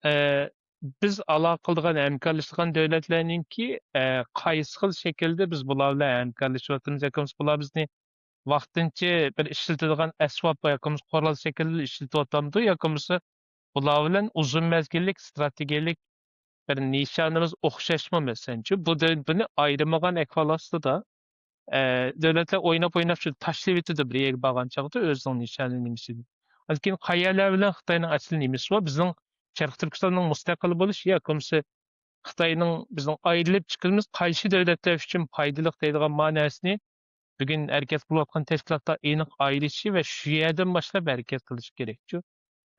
ئە، بىز ئالاقە قىلىدىغان، ھەمكارلىشىدىغان دۆلەتلەرنىڭكى، ئە، قايسى خىل شەكىلدە بىز بۇلار بىلەن ھەمكارلىشىۋاتىمىز ياكى بولمىسا بۇلار بىزنى ۋاقتىنچە بىر ئىشلىتىدىغان ئەسۋاب ياكى بولمىسا قورال شەكلىدە ئىشلىتىۋاتامدۇ ياكى بولمىسا بۇلار بىلەن ئۇزۇن مەزگىللىك ئىستراتېگىيەلىك بىر نىشانىمىز ئوخشاشمۇ؟ مەسىلەنچۇ، بۇ دۆ-، بۇنى ئايرىمىغان ئەھۋال ئاستىدا، ئە، دۆلەتلەر ئويناپ-ئويناپ شۇ تاشلىۋېتىدۇ بىر يەرگە بارغان چاغدا ئۆزىنىڭ نىشانى نېمىسىنى. لېكىن قەيەرلەر بىلەن خىتاينىڭ ئەسلى نېمىسى بار؟ بىزنىڭ شەرقىي تۈركىستاننىڭ مۇستەقىل بولۇشى ياكى بولمىسا خىتاينىڭ بىزنىڭ ئايرىلىپ چىقىشىمىز قايسى دۆلەتلەر ئۈچۈن پايدىلىق دەيدىغان مەنىسىنى بۈگۈن ھەرىكەت قىلىۋاتقان تەشكىلاتلار ئېنىق ئايرىشى ۋە شۇ يەردىن باشلاپ ھەرىكەت قىلىشى كېرەكچۇ.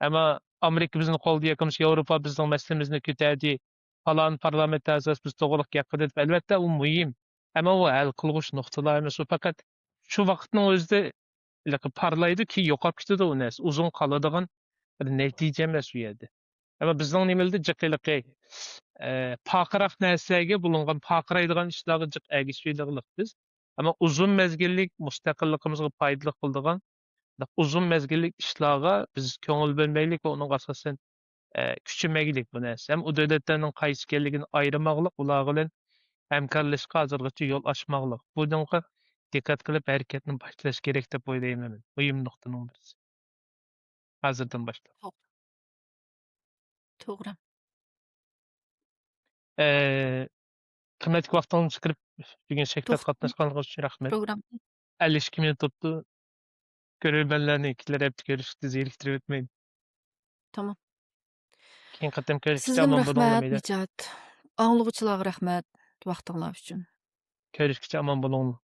ئەمما ئامېرىكا بىزنى قوللىدى ياكى بولمىسا ياۋروپا بىزنىڭ مەسىلىمىزنى كۆتەردى، پالان پارلامېنت ئەزاسى بىز توغرىلىق گەپ قىلدى دەپ، ئەلۋەتتە، ئۇ مۇھىم. ئەمما ئۇ ھەل قىلغۇچ نۇقتىلار ئەمەس، ئۇ پەقەت شۇ ۋاقىتنىڭ ئۆزىدە ھېلىقى پارلايدۇ، كېيىن يوقاپ كېتىدۇ ئۇ نەرسە. ئۇزۇن قالىدىغان بىر نەتىجە ئەمەس ئۇ يەردە. ئەمما بىزنىڭ نېمىلىدە جىق ھېلىقى، ئە، پارقىراق نەرسىلەرگە بولۇنغان پارقىرايدىغان ئىشلارغا جىق ئەگىشىۋېلىغلىق بىز. ئەمما ئۇزۇن مەزگىللىك مۇستەقىللىقىمىزغا پايدىلىق بولىدىغان ئۇزۇن مەزگىللىك ئىشلارغا بىز كۆڭۈل بۆلمەيلىك ۋە ئۇنىڭغا ئاساسەن، ئە، كۈچىمەيلىك بۇ نەرسە. ھەم ئۇ دۆلەتلەرنىڭ قايسى ئىكەنلىكىنى ئايرىماقلىق، ئۇلار بىلەن ھەمكارلىشىشقا ھازىرغىچە يول ئاچماقلىق. بۇنىڭغا دىققەت قىلىپ ھەرىكەتنى باشلاش كېرەك دەپ ئويلايمەن مەن. مۇھىم نۇقتىنىڭ بىرسى. ھازىردىن باشلاپ. توغرا. توغرا. ئە، قىممەتلىك ۋاقتىڭىزنى چىقىرىپ، بۈگۈن سۆھبەتكە قاتناشقانلىقىڭىز ئۈچۈن رەھمەت. پروگرامما. ئەللىك ئىككى مىنۇت بوپتۇ. كۆرۈرمەنلەرنى كېلەر ھەپتە كۆرۈشكىچە زېرىكتۈرۈۋەتمەيلى. تامام. كېيىنكى قېتىم كۆرۈشكىچە ئامان بولۇڭلار. سىزگىمۇ رەھمەت، نىجات. ئاڭلىغۇچىلارغا رەھمەت ۋاقتىڭلار ئۈچۈن. كۆرۈشكىچە ئامان بولۇڭلار.